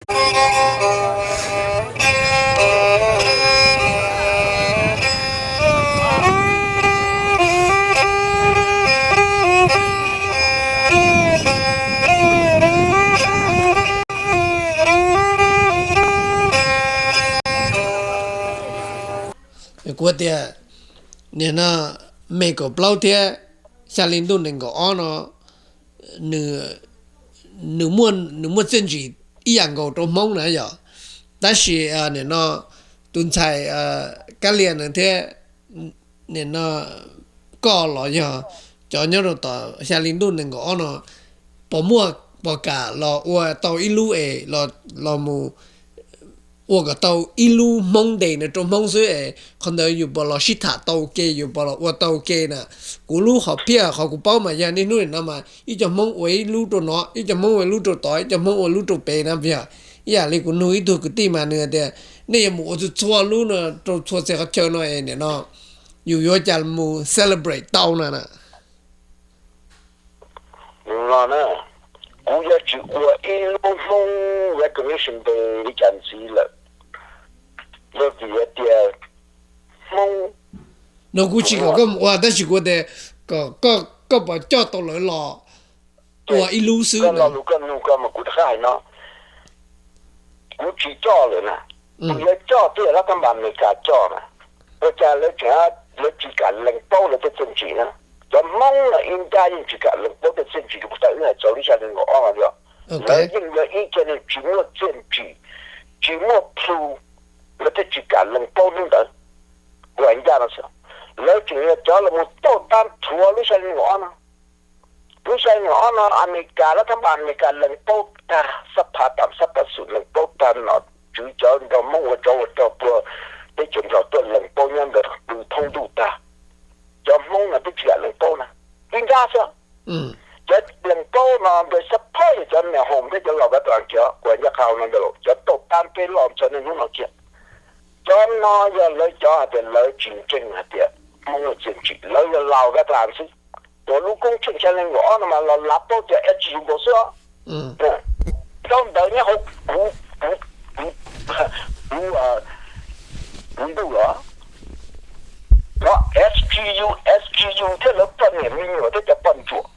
Kuv tias, nim no May kaum plaub thiab xya li ntuj nees nkaum ob no, nws, nws muaj txiaj ntsig ib yam nkaus rau Hmoob na yom. Tab sis nim no tus ntxhais Kab Lias no thiab nim no koj los yog cov nyob rau tom xya li ntuj nees nkaum ob no, puas muaj, puas kam los ua tau ib lub es los mus ua kom tau ib lub Hmoob Day no rau Hmoob xwb es qhov ntawd yus puas los sib tham tau ke, yus puas los ua tau ke na? Kuv lub hom phiaj qhov kuv paub mas yog niaj hnub nim no mas ib co Hmoob ua ib lub rau no, ib co Hmoob ua ib lub rau tod, ib co Hmoob ua lub rau pem na, yog ib yam li kuv nug ib tug kwv tij mas nws tias nej yuav mus ua txhua txhua lub no rau txhua txhia qhov chaw no es nim no yus yuav cas mus celebrate tau na na? Nws no na, kuv yuav tsis ua ib lub Hmoob Recognition Day li cas ntxiv lawm, yog vim hais tias Hmoob, no kuv tsis kom koj mus ua, tab sis kuv tias kom koj puas coj tau lawv los ua ib lub xwb na. Koj nug koj mas kuv rov qab hais no, kuv tsis coj lawm na. Kuv yuav coj twb yog lab thab npas Amelikas coj na. Ua cas lawv tseem, lawv tsis kam lees paub lawv tej txiaj ntsig na? Cov Hmoob no ib nrab yeej tsis kam lees paub tej txiaj ntsig rau puag ta wb hais txog lub xya hli nees nkaum ob no yog. Lawv yeej yog ib co neeg tsis muaj txiaj ntsig, tsis muaj plhu, lawv thiaj tsis kam lees paub hnub ntawd. Kuv hais ncaj no xwb, lawv tseem yog cov los mus tauj tab rhuav lub xya hli nees nkaum ob no. Lub xya hli nees nkaum ob no Amelikas, lab thab npas Amelikas lees paub tag, xab phav tam xab phav xum lees paub tag, nom tswv cov nrog Hmoob ua tsov ua rog puag teb chaws Nplog tuaj lees paub nyob ntawd pw thoob ntuj tag. Cov Hmoob no twb tsis kam lees paub na, ib nrab xwb. Cov lees paub no npe xab phab yog cov niam hoom thiab cov los vaj tas kiag, kuv hais ncaj qha no ntawd, cov tauj tab peb loj txog niaj hnub no kiag. Cov no yog lawv cov hais tias lawv tsis ntseeg hais tias Hmoob muaj txiaj ntsig, lawv yog Laus Vaj Tas xwb. Tuav lub koob tsheej xya hli nees nkaum ob no mas los lav paub tias S G U nkaus xwb os. Rau ntawd nyob hauv kuv, kuv, kuv, kuv ntuj los, cov S G U, S G U thiab lawv poj niam me nyuam thiab cov poj ntsuam,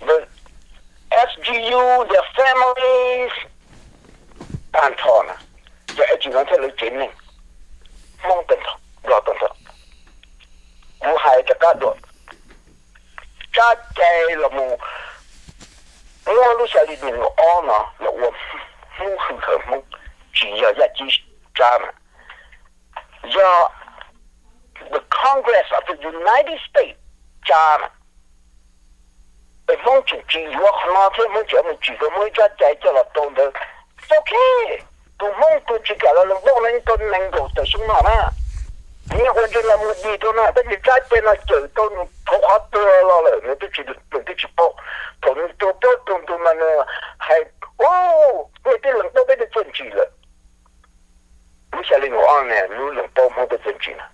the S G U, their families, tag nrho na, cov S G U no thiab lawv tsev neeg, Hmoob tag nrho, Nplog tag nrho. Kuv hais rov qab dua, tsab cai los mus muab lub xya hli nees nkaum ob no los ua hnub hwm hawm Hmoob, tsis yog Yaj Ceeb tsab na, yog the Congress of the United States tsab na. Es Hmoob tseem tsis yuav qhov no thiab, Hmoob tseem mus tsim rau Hmoob ib tsab cai coj los rau ntawd. Ok, tus Hmoob tus tsis kam los lees paub no yeej tau nees nkaum tawm xyoo no na. Nws yeej ua ntseeg los mus dig rau na, tab sis tsab cai no cawm tau nws thaum qhov tuag los lawm nws twb tsis, nws twb tsis paub. Thaum nws tuag plaub tug ntug mas nws hais, u, nej twb lees paub peb tej txiaj ntsig lawm. Lub xya hli nees nkaum ob no lub lees paub Hmoob tej txiaj ntsig na.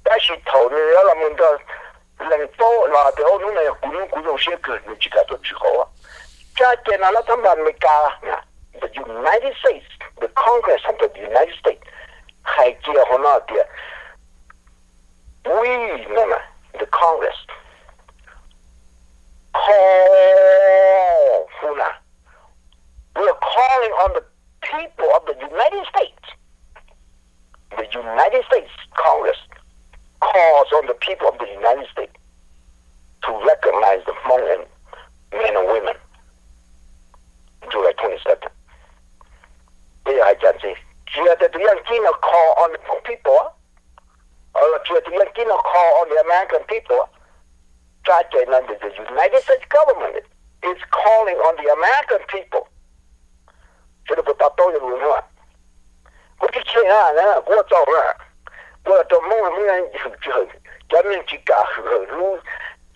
Tab sis thaum nws yuav los mus nrog lees paub los hais tias hnub no yog kuv hnub kuv zoo siab kawg, nws tsis kam tuaj tsim qhov ua. Tsab cai no lab thab npas Amelikas, the United States, the Congress of the United States, hais cia hauv no tias, we, no na, the Congress, call, hu na, we are calling on the people of the United States. The United States Congress calls on the people of the United States to recognize the Hmong and men and women July twenty-second. Peb yog hais cas ntxiv, tsis yog tias tus yaj ceeb no call on the Hmong people, tsis yog tus yaj ceeb no call on the American people. Tsab cai no, the United States government is calling on the American people. Sawv daws puas to taub yog lus no? Kuv tsis tseg na, kuv ua txaus na. Kuv los rau Hmoob, Hmoob hwm tsis hwm, cov neeg tsis kam hwm hawm lub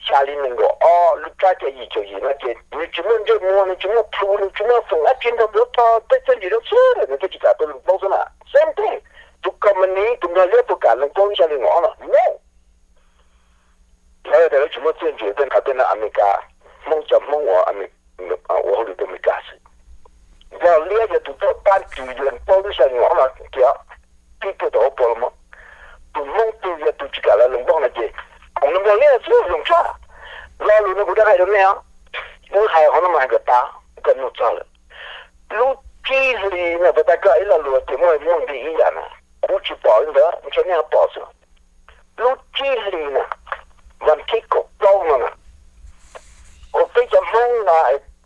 xya hli nees nkaum ob, lub tsab cai yim caum yim no ces nws tsis muaj ntsej muag, nws tsis muaj plhu, nws tsis muaj feem dab tsi nrog ntuav rho tej txiaj ntsig rau xwb, nws twb tsis kam tuaj lees paub xwb na. Same thing, tus company, tus nplog liab puas kam lees paub lub xya hli nees nkaum ob no? No. Lawv tias lawv tsis muaj txiaj ntsig tej no, tej no Amelikas, Hmoob cov Hmoob ua, ua hauj lwm rau Amelikas xwb. Nplog Liab yog tus tuaj pab tsis lees paub lub xya li no no tias pib puag tau ob puas los mas, tus Hmoob twg yog tus tsis kam lawv lees paub no ces koom Nplog Liab xwb zoo tshaj. Lo lus no kuv rov hais rau nej os, kuv hais qhov no mas hais kom tas, koj nug txog lawm. Lub tsib hlis no, puas tas koj ib lo lus ces muaj muaj nqi ib yam na. Kuv tsis pom li ntawd, ntshe nej ho pom xwb. Lub tsib hlis na, vas thib kaum plaub no na, uas peb cov Hmoob no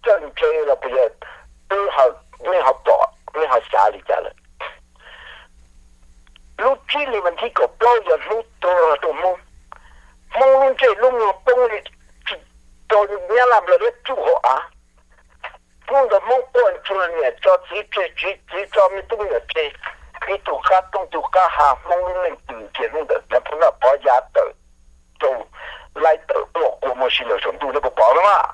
coj ntse los puas yog, nej ho pom nej ho xav li cas lawm? Lub tsib hlis vas thib kaum plaub yog hnub tuag rau Hmoob. Hmoob lub ntsej lub muag poob li, tsis tau Nyab Laj Nplog Liab tsuj hauv av. Hnub ntawd Hmoob quaj ntsuag, niam tso txiv tseg, txiv tso me tub me nyuam tseg, ib tug qab roob tug qab hav, Hmoob lub neej twm kiag hnub ntawd, cov pov noj pov yav tawm rau laib tawm quaj quaj muaj si ntawm saum ntuj, nej puas pom no mas?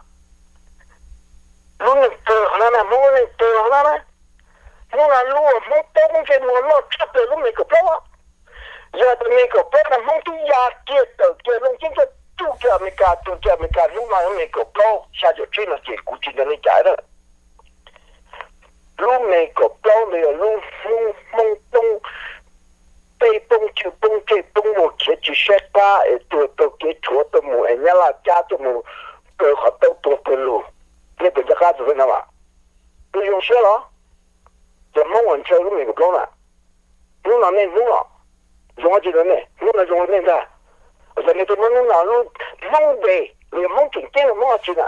Lub neej twg qhov no na, Hmoob lub neej twg qhov no na. Hnub no lub Hmoob paub Hmoob ntsej muag loj tshaj plaws lub Me kaum plaub. Yog tias Me kaum plaub no Hmoob twb ya kiag tawm kiag loo ceeb tuaj tsuj kiag Amelikas, tus kiag Amelikas hnub no Me kaum plaub xya caum tsib no ces kuv tsis nco nej cai lawm. Lub Me kaum plaub ntawd yog lub hnub Hmoob poob, peb poob cwj poob tsej poob muag khiav tsis saib qab es tuag taug kev rhuav tuaj mus es Nyab Laj cab tuaj mus kaw qhov taub tuag pawg lug. Nej puas nco qab tus no mas? Nws zoo siab los? Cov Hmoob uas ntshaw lub Me kaum plaub na, hnub no nej hnub no zoo dab tsi rau nej? Hnub no zoo rau nej ntag. Yog nej tuaj muab hnub no lub Hmoob Day los yog Hmoob tseem ceeb los Hmoob dab tsi na?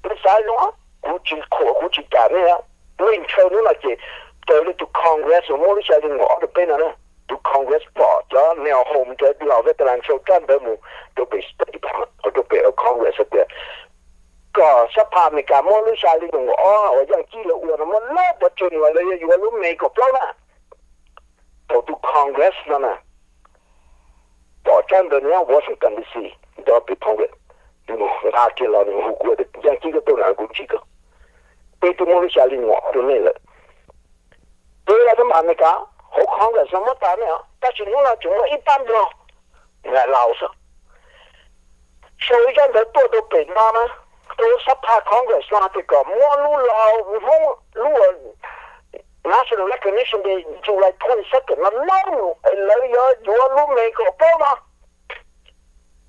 Nej xav zoo, kuv tsis khuam kuv tsis kam nej. Nej ntshaw hnub no ces raws li tus Congress uas muab lub xya li nkaum ob rau peb no na, tus Congress pom cov neo home cov los ves tas las ntshaw rab ntawd mus rau pem State Department, rau pem Congress hais tias kom xab phas Amelikas muab lub xya li nkaum ob uas Yaj Kib lawv ua no muab lawv pov tseg mus, lawv yuav yuav lub Me kaum plaub na. Thaum tus Congress no na pom tsab ntawv nyob Washington D C, nto pem Congress, nws nqa kiag los nws hu kuv tias Yaj Kib, koj tuaj na, kuv ntsib koj, peb twb muab lub xya li nkaum ob rau nej lawm. Peb los xab phas Amelikas hauv Congress no muab tas nej os, tab sis hnub no tseem muaj ib pab Nplog, Nplog Laus xwb, sau ib tsab ntawv tuaj rau pem no na, rau xab phas Congress no tias kom muab lub Laus Hmoob lub National Recognition Day July twenty second no lawv mus es lawv yuav yuav lub Me kaum plaub no,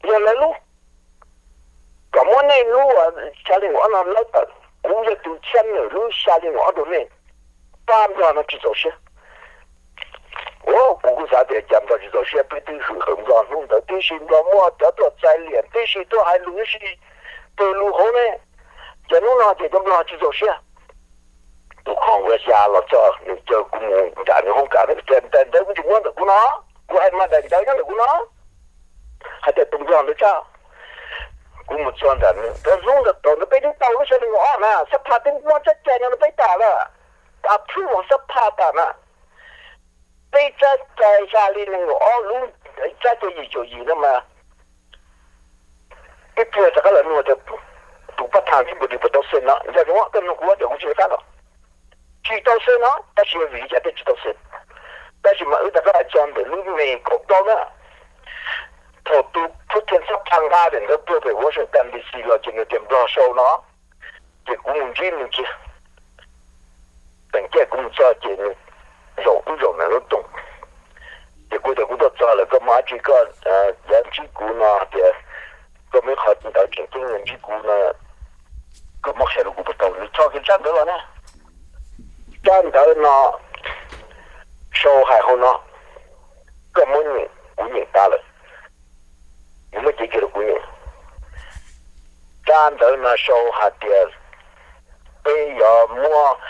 yog lawv lub. Kom muab nej lub xya li nkaum ob no lawv tawm, kuv yog tus xab nawm lub xya li nkaum ob rau nej. Pab Nplog no tsis txaus siab. Ua kuv kuj xav tias cas Nplog tsis txaus siab, peb twb hwm hawm Nplog hnub ntawd tib si, Nplog muaj cov tuaj txais liam tib si, tuaj hais lus tib si, pawg lug hauv ne, cas hnub no ces cov Nplog tsis txaus siab. Tus Congress ya los txog nws caw kuv mus nram nws hoob kas, daim ntawv kuv tsis muab ntawm kuv no, kuv hais mas daim ntawv nyob ntawm kuv no hais tias tus Nplog ntawd tsa, kuv mus txog nram nws, thaum hnub ntawd thaum ntawd peb twb tau lub xya li nkaum ob na, xab phas twb muab tsab cai no rau peb tas lawm, approve xab phas tas na. Peb tsab cai xya li nees nkaum ob lub, tsab cai yim caum yim no mas ib pliag rov qab los nug tias tus pab thas tib npus dis puas tau xeem no, nco ntsoov koj nug kuv tias kuv tsis nco qab los. Tsis tau xeem no tab sis yog vim li cas thiaj tsis tau xeem? Tab sis mas wb rov qab hais txog ntawm lub Me kaum plaub na. Thaum tus phub theej xab phas nqa daim ntawv tuaj pem Washington D C los ces nws tias Nplog sau no, ces kuv mus ntsib nws kiag. Teem ciaj kuv mus txog ces nws zaum ub zaum no lub tooj, ces kuv tias kuv tuaj txog lawm, koj muaj dab tsi koj yuav ntsib kuv no tias koj muaj ib qho ntawv tseem ceeb yuav ntsib kuv no, koj muab qhia rau kuv puas tau? Nws tso kiag tsab ntawv los na. Tsab ntawv no sau hais hauv no, koj muab nyeem, kuv nyeem tas lawm, nws muab cev kiag rau kuv nyeem. Tsab ntawv no sau hais tias peb yuav muab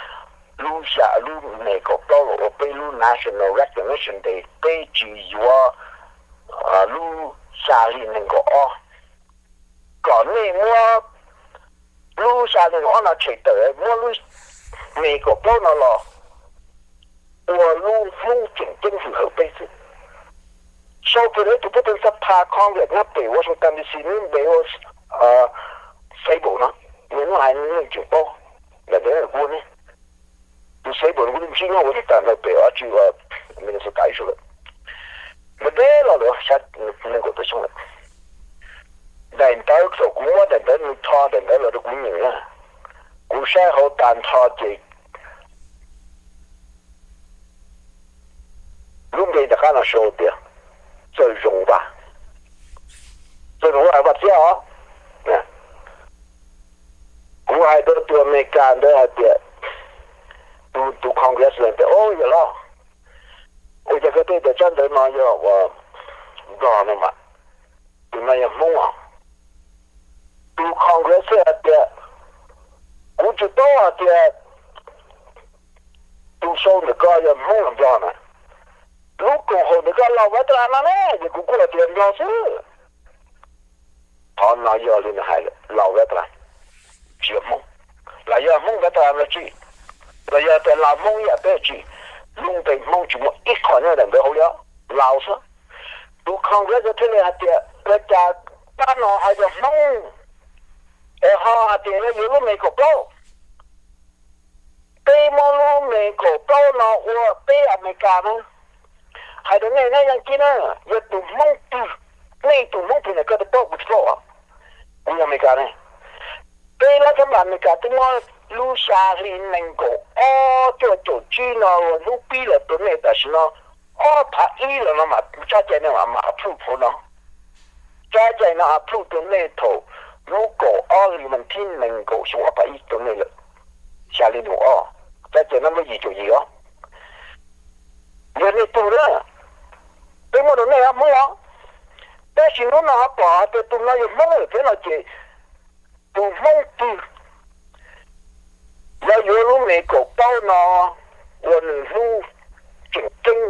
lub xya, lub Me kaum plaub los ua peb lub National Recognition Day, peb tsis yuav lub xya hli nees nkaum ob. Kom nej muab lub xya hli nees nkaum ob no tshem tawm, muab lub Me kaum plaub no los ua lub hnub tseem ceeb hwm hawm peb xwb. Sau kiag rau ib tug phub theej xab phas Congress nyob pem Washington D C, nws npe ua Sable no, nws hnub hais neeg tseem paub. Ntawm ntawd kuv ne, tus Sable no kuv ntsib nyob Washington ntawd pem ua tsi ua Minnesota ib zaug lawm. Nws deb los lawm xya nees nkaum tawm xyoo lawm. Daim ntawv thaum kuv muab daim ntawv nws tho daim ntawv los rau kuv nyeem na, kuv saib hauv tas nrho ces Lub npe nram qab no sau tias Txawj Zoo Vaj. Txawj Zoo Vaj, Vaj Txiab os. Kuv hais rau tus Amelikas ntawd hais tias, tus, tus Congress tias, o, yog los, ua cas koj thiaj tias tsab ntawv no yog ua Nplog no mas, tus no yog Hmoob os? Tus Congress hais tias, kuv tsis paub hais tias tus sau ntawm ko yog Hmoob los Nplog na. Lub koom haum ntawm ko Lao Veteran no ne, ces kuv kuj hais tias Nplog xwb. Qhov no yog li nws hais, Lao Veteran, tsis yog Hmoob. Los yog Hmoob Veteran los tsis, los yog tias Lao Hmoob ib yam peb tsis, lub npe Hmoob tsis muaj ib qho nyob ntawm ntawd hauv li os, Lao xwb. Tus Congress thiaj li hais tias ua cas pab no hais tias Hmoob, es ho hais tias yuav lub me kaum plaub. Peb muab lub me kaum plaub no ua peb Amelikas na. Hais rau nej na Yaj Kib na, yog tus Hmoob twg, nej tus Hmoob twg na koj twb paub kuv tsis paub os. Kuv yog Amelikas ne. Peb lab thab npas Amelikas twb muab lub xya hli nees nkaum ob cuaj caum tsib no hnub pib los rau nej tam sim no, ob phav ib los no mas tsab cai no mas approve hauv no. Tsab cai no approve rau nej thaum lub kaum ob hli vas thib nees nkaum xyoo ob phav ib rau nej lawm. Xya hli nees nkaum ob, tsab cai no lub yim caum yim os. Yog nej tug na, peb muab rau nej ob Hmoob os. Tab sis hnub no ho pom hais tias tus no yog Hmoob lawm thiab no ces tus Hmoob twg lawv yuav lub me kaum plaub no ua nws hnub tseem ceeb,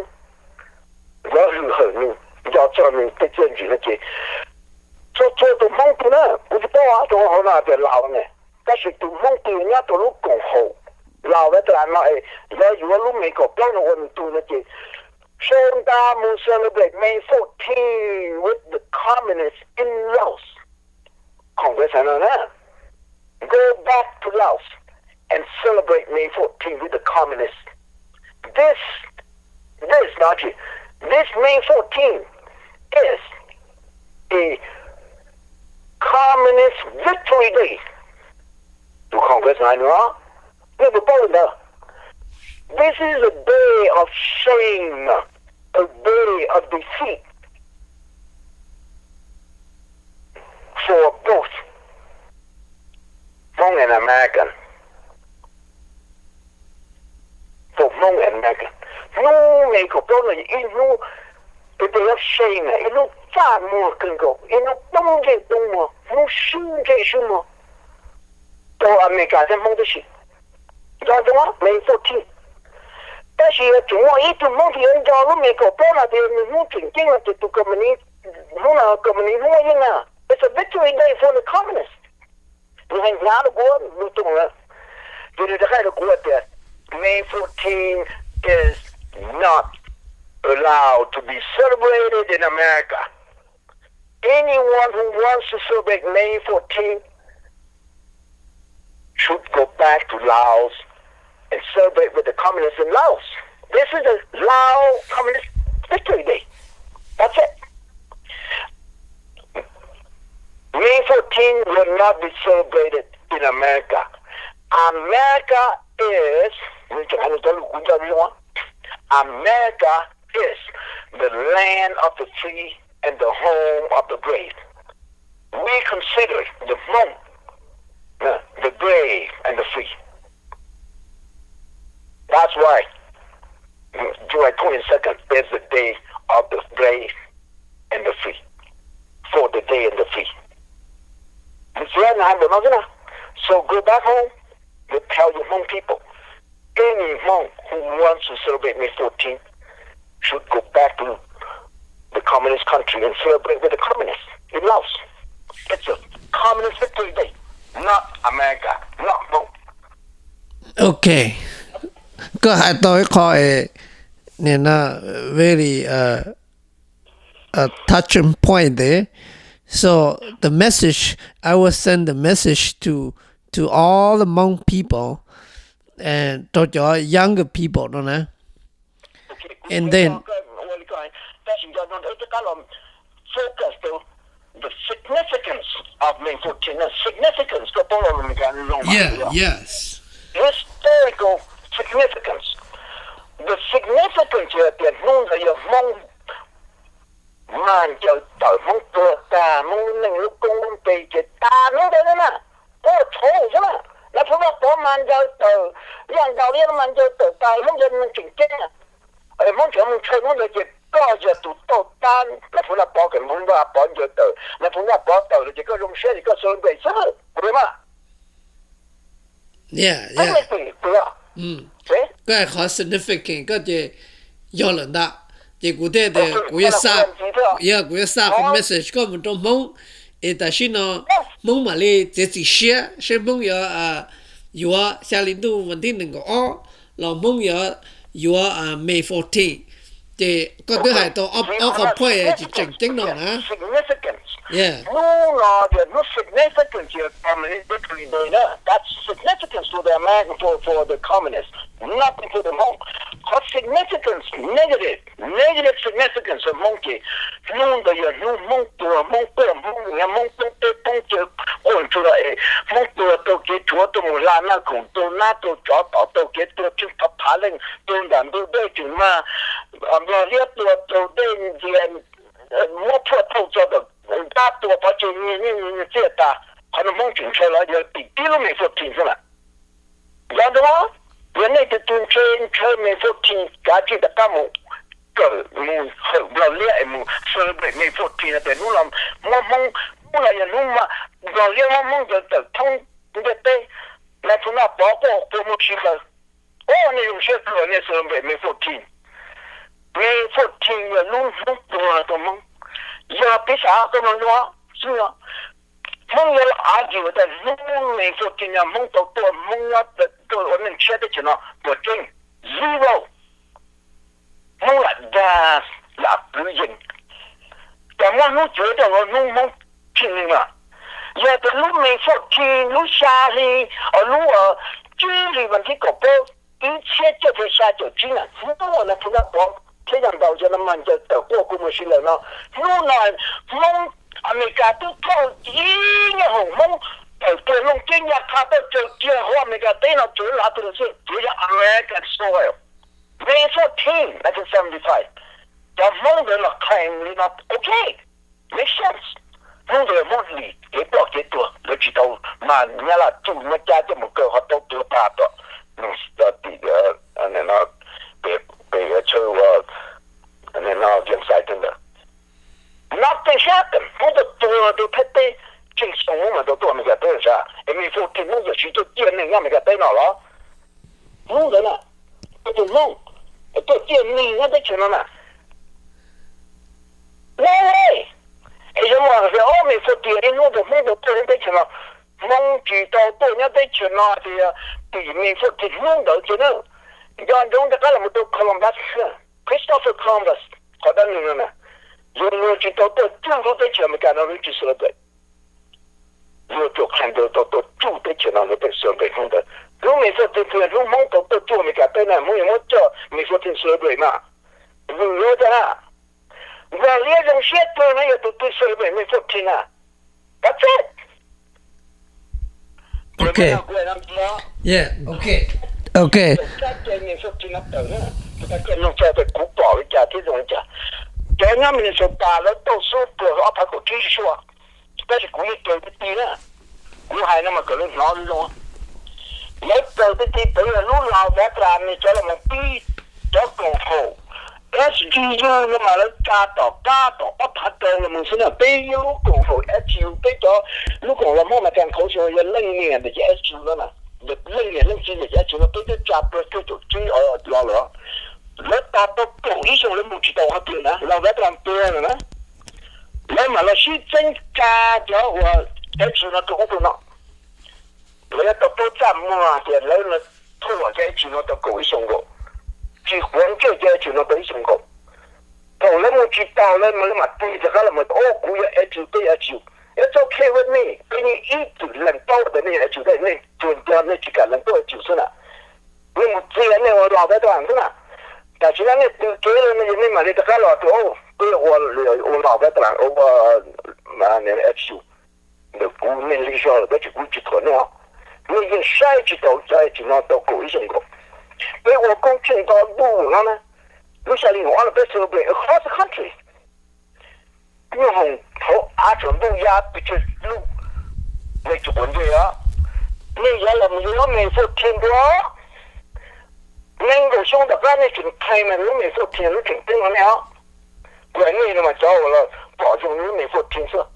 lawv hwm hawm nws, nco txog nws tej txiaj ntsig no ces txhua txhua tus Hmoob twg na, kuv tsis paub rau hauv no tias Lao ne, tab sis tus Hmoob twg nyob rau lub koom haum Lao Veteran no es lawv yuav lub me kaum plaub no ua nws tug no ces sau nta mus celebrate May fourteen with the communists in Laos. Congress hais no na, go back to Laos and celebrate May fourteen with the communists. This, this, no, actually, this May fourteen is a communist victory day. Tus Congress hais no, nej puas paub li ntawd? This is a day of shame, a day of defeat for both Hmong and American, for Hmong and American. Hnub May kaum plaub no yog ib hnub, peb tias yog shame, ib hnub txaj muag kawg nkaus, ib hnub poob ntsej poob muag, hnub swb ntsej swb muag rau Amelikas thiab Hmoob tib si. Nco ntsoov, May fourteen. Tab sis yog tseem muaj ib tug Hmoob twg yuav nco lub May kaum plaub no tias nws hnub tseem ceeb no ces tus company, hnub no company hnub muaj yeej na. It's a victory day for the communist. Nws hais hnyav rau kuv lub rooj na. Ces nws rov qab hais rau kuv hais tias May fourteen is not allowed to be celebrated in America. Anyone who wants to celebrate May fourteen should go back to Laos and celebrate with the communists in Laos. This is a Lao Communist Victory Day. That's it. May fourteen will not be celebrated in America. America is, America is the land of the free and the home of the brave. We consider the Hmong, uh, the brave and the free. That's why July twenty-second is the day of the brave and the free, for the day and the free. Nws txiav nws hais ntawm no xwb na. So go back home, go tell your Hmong people, any Hmong who wants to celebrate May fourteen should go back to the communist country and celebrate with the communists in Laos. It's a communist victory day, not America, not Hmong. Ok, koj hais tau ib qho es, nim no, very uh, a touching point there. So the message, I will send the message to to all the Hmong people and rau cov younger people no na. And then, tab sis nco ntsoov, wb twb qab los focus rau the significance of May fourteen, the significance, koj paub los Meskas zoo mas, yeah, yes, historical significance. The significance Tsis hais tias hnub ntawd yog Hmoob mas ncaws tawm, Hmoob tuag tag, Hmoob lub neej lub koob lub npe ces tas hnub ntawd na. Quaj tshauv xwb na. Nais Phoo Vaj Pov mas ncaws tawm, Yaj Nkaus Liab mas ncaws tawm tas, Hmoob yog neeg tseem ceeb. Hmoob tseem mus ntshaw hnub ntawd ces koj yog tus tau tab Nais Phoo Vaj Pov, kom Hmoob Vaj Pov ncaws tawm, Nais Phoo Vaj Pov tawm lawm ces koj zoo siab ces koj celebrate xwb, puas yog mas? Koj hais qhov significant koj ces yog lawm ntag. Ces kuv thiaj tias kuv yuav xa, yog kuv yuav xa qhov message koj mus rau Hmoob, es tam sim no Hmoob mam li txiav txim siab seb Hmoob yuav, yuav xya li ntuj vas thib nees nkaum ob los Hmoob yuav, yuav May fourteen. Ces koj twb hais tau ob qho point tseem ceeb no na. Hnub no tias hnub significant tias Communist Victory Day na, that's significance for the American, for, for the communists, nothing for the Hmoob. Qhov significance negative, negative significance Hmoob ces hnub ntawd yog hnub Hmoob tuag, Hmoob quaj, Hmoob nyiav, Hmoob poob teb poob chaw, quaj ntsuag es Hmoob tuag tau kev tshuav tuaj mus hla Naj Khoom, tuag nab tuag tsov tom tau kev tuag tsheej phav phav leej, tuag nram ntug dej tseem mag, Nplog Liab tuag rau dej ntxias, muab phuaj thauj txog tom ntab tua pov tseg nyiag nyiaj nyiag txiaj tas. Qhov no Hmoob tseem ntshaw los yog tim tib lub May fourteen xwb na. Yog ntawd, yog nej tus twg ntshe ntshaw May fourteen kav tsij rov qab mus kawm mus hawm Nplog Liab es mus celebrate May fourteen no tias hnub no muab Hmoob, hnub no yog hnub Nplog Liab muab Hmoob ncaws tawm thoob ntiaj teb. Nais Phoo Vaj Pov quaj quaj muaj tsis taws. Ua nej zoo siab kawg nej celebrate May fourteen. May fourteen yog lub hnub tuag rau Hmoob. Yog piv xam koj mloog zoo xwb, Hmoob yuav los argue tias hnub May fourteen no Hmoob tau tuaj, Hmoob nyob tuaj ua neej tshiab teb chaws no puas tseeb? Zero. Hmoob lam dag lam kwv yees, cas muab hnub tsuav coj ua hnub Hmoob tsheej neeg mas. Yog tias lub May fourteen lub xya hli, lub tsib hli vas thib kaum plaub, ib txhiab cuaj puas xya caum tsib na, hnub uas Nais Phoo Vaj Pov thiab Yaj Nkaus Liab no mas ncaws tawm quaj kua muag si lawm no, hnub no Hmoob Amelikas twb thauj ib nyuag hoom Hmoob tawm kiag Looj Ceeb Yaj Qha tuaj tsaws kiag hauv Amelikas teb no, tsuav lav tus xwb, tsuav yog American soil. May fourteen, nineteen seventy-five, cov Hmoob ntawd los claim li no, ok, make sense. Hnub ntawd Hmoob dim kev ploj kev tuag, lawv tsis tau mag Nyab Laj tsuj Nyab Cab coj mus kaw ho tau tuag tag tom, tim, pem chaw Vias Xais ntawd. Nothing happened. Hmoob tuaj tuag rau Thaib teb, tseem xyoo Hmoob mas tau tuaj Amelikas teb sav, es May fourteen Hmoob txawm siv tuaj ciaj neeg nyob Amelikas teb no los? Hnub ntawd na, tus Hmoob tuaj ciaj neeg nyob teb chaws no na. No way. Es yuav mus hais tias ob May fourteen ib hnub rau Hmoob tau tuaj nyob teb chaws no, Hmoob tsis tau tuaj nyob teb chaws no tias tim May fourteen hnub ntawd kiag na. Nco ntsoov rov qab los mus rau Columbus, Christopher Columbus, qhov dab neeg no na, yog luag tsis tau tuaj cuj lub teb chaws Amelikas no luag tsis celebrate. Luag tsuas qhia ntawd tau tuaj cuj teb chaws no luag thiaj celebrate hnub ntawd. Lub May fourteen hnub Hmoob tau tuaj cuj Amelikas teb na Hmoob yuav muab coj May fourteen celebrate mas. Vwm lawv tag na. Nplog Liab zoo siab kawg na yog tus twg celebrate May fourteen na. That's it. Ok. Yeah, ok. Ok. Kuv pom li cas thiab zoo li cas. Cov nyob Minnesota lawv tauj xub puag ob phav kaum tsib suab, tab sis kuv yeej raws ti ti na. Kuv hais no mas kom lawv hnov zoo. Lawv raws ti ti, peb yog lub Lao Veterans cov los mus pib cov koom haum S G U no mas lawv tsa tom qab tom ob phav rau los mus xwb na. Peb yog lub koom haum S G U, peb cov lub koom los Hmoob mas tsa nkhaus xyoo yog leej niam ntawm ces S G U no na. Leej niam leej txiv ntawm ces S G U no peb twb tsa plaws cuaj caum tsib los lawm. Lawv tas tau kaum ib xyoo lawv mus tsis tau qhov twg na, Lao Veterans pia lawm na. Lawv mam los sib txeeb tsa cov uas S G U no rau ub rau no. Lawv yuav tau paub txaj muag tias lawv thuam cov S G U no tau kaum ib xyoo nkaus, tsis quav ntsej cov S G U no tau ib xyoo nkaus. Thaum lawv mus tsis taus lawv mas lawv mam tig rov qab los mus, o, kuv yog S G U, peb yog S G U. It's okay with me, peb yeej ib txwm lees paub tias nej yog S G U, nej tsuas nco nej tsis kam lees paub S G U xwb na. Nej mus txias nej ua Lao Veterans xwb na. Tam sim no nej tws kev lawm no yog nej mam li rov qab los tias, o, peb ua, ua Lao Veterans, ua S G U. Ntawm kuv nej li zog lawm tab sis kuv tsis thuam nej os. Nej yeej saib tsis taus cov S G U no tau kaum ib xyoo nkaus. Peb ua koob tsheej nto ntuj no na, Lub xya hli kaum ob no peb celebrate across the country. Nyuj hoom hauv av tsuas ntuj ya pes tsawg lub, nej tsis quav ntsej os. Nej yuav los mus yuav lub May fourteen dua. Nees nkaum xyoo tom qab nej tseem claim lub May fourteen lub tseem ceeb no nej os. Kuv hais nej no mas cov uas los pom zoo lub May fourteen xwb.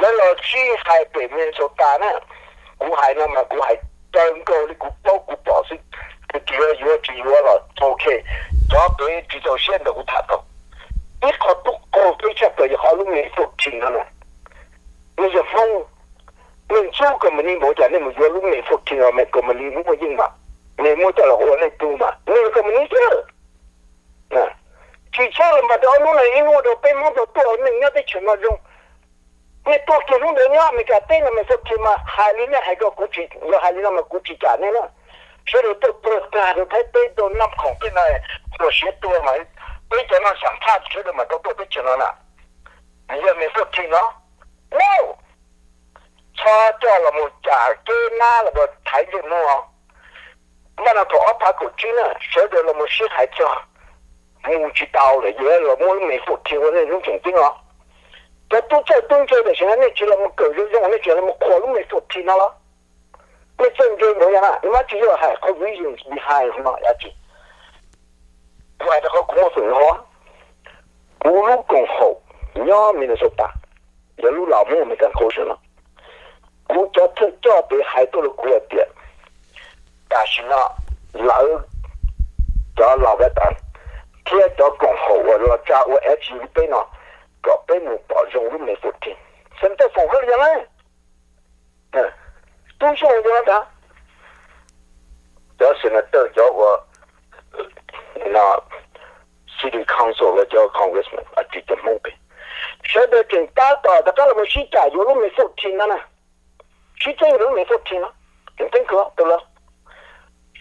Lawv los sib hais pem Minnesota na. Kuv hais no mas kuv hais raws nkaus li kuv paub kuv pom xwb. Tus tsis yuav yuav tsis yuav los ok. Cov pem tsis txaus siab ntawd kuv tham tau. Ib qho tub qaug peb tshaj plaws yog qhov lub May fourteen no na. Nej yog Hmoob, nej ntxub company npaum cas nej mus yuav lub May fourteen los company muaj yeej mas, nej muab coj los ua nej tug mas nej yog company xwb. Tsis txhob los npam rau ob hnub no ib hnub rau peb Hmoob tau tuaj nej nyob teb chaws no zoo. Nej tuaj kiag hnub ntawd nyob Amelikas teb no May fourteen mas hais li nej hais ko kuv tsis, yog hais li no mas kuv tsis kam nej na. Sawv daws tuaj tuag tag rau Thaib teb rau Naj Khoom tej no, tuag siav tuag mas peb cov no xam phaj sawv daws mas tau tuaj teb chaws no na. Yog May fourteen no, no, txhob coj los mus cam keb nab los thaiv ntsej muag. Npaj no thaum ob phav kaum tsib na sawv daws los mus sib hais txog, mus tsis tau lawm yuav los muab lub May fourteen ua nej hnub tseem ceeb os. Cov tub txawj tub ntse tam sim no nej tsis los mus kawm zoo zoo, nej tsis los mus qhuas lub May fourteen no los? Nej txawj ntse npaum yog na, nej mas tsis yog hais qhov reasons behind no dab tsi. Kuv hais rau qhov kuv muaj feem no, kuv lub koom haum nyob Minnesota, yog lub Laus Hmoob American Culture no, kuv cov thawj coj pem hais tuaj rau kuv hais tias tam sim no lawv cov Laus Veteran thiab cov koom haum uas los tsa ua S G peb no kom peb mus pom zoo lub May fourteen. Senator Foom hawb li yog na, tub xyoo yog ntag, cov senator cov ua city council los cov congressman tsis cov Hmoob pem, sawv daws tseem tab tom rov qab los sib cam yuav lub May fourteen no na. Sib txeeb yuav lub May fourteen no, tseem ceeb kawg rau lawv.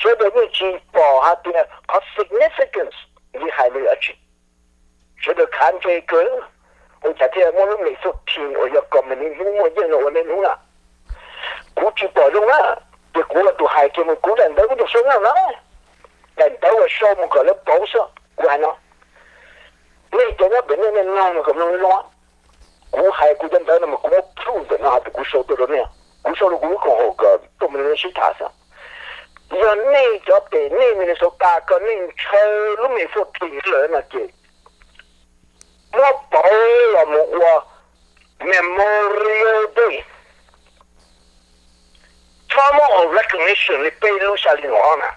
Sawv daws yeej tsis pom hais tias qhov significance li hais li dab tsi. Sawv daws khav ntsej kawg, ua cas thiaj muab lub May fourteen uas yog company hnub muaj yeej no ua nej hnub na. Kuv tsis pom zoo na, ces kuv los tus hais kiag mus kuv daim ntawv kuv tus sau na na, daim ntawv uas sau mus kom lawv paub xwb kuv hais no. Nej cov nyob pem nej, nej mloog mus kom mloog zoo. Kuv hais kuv cov ntawv no mas kuv muab proof ntawm no hais tias kuv sau tuaj rau nej, kuv sau rau kuv lub koom haum kom tuaj mus nej sib tham xwb. Yog nej cov pem nej Minnesota kom nej ntshaw lub May fourteen lawm no ces muab pauv los mus ua Memorial Day. Txhob muab ua recognition li peb lub xya hli no na.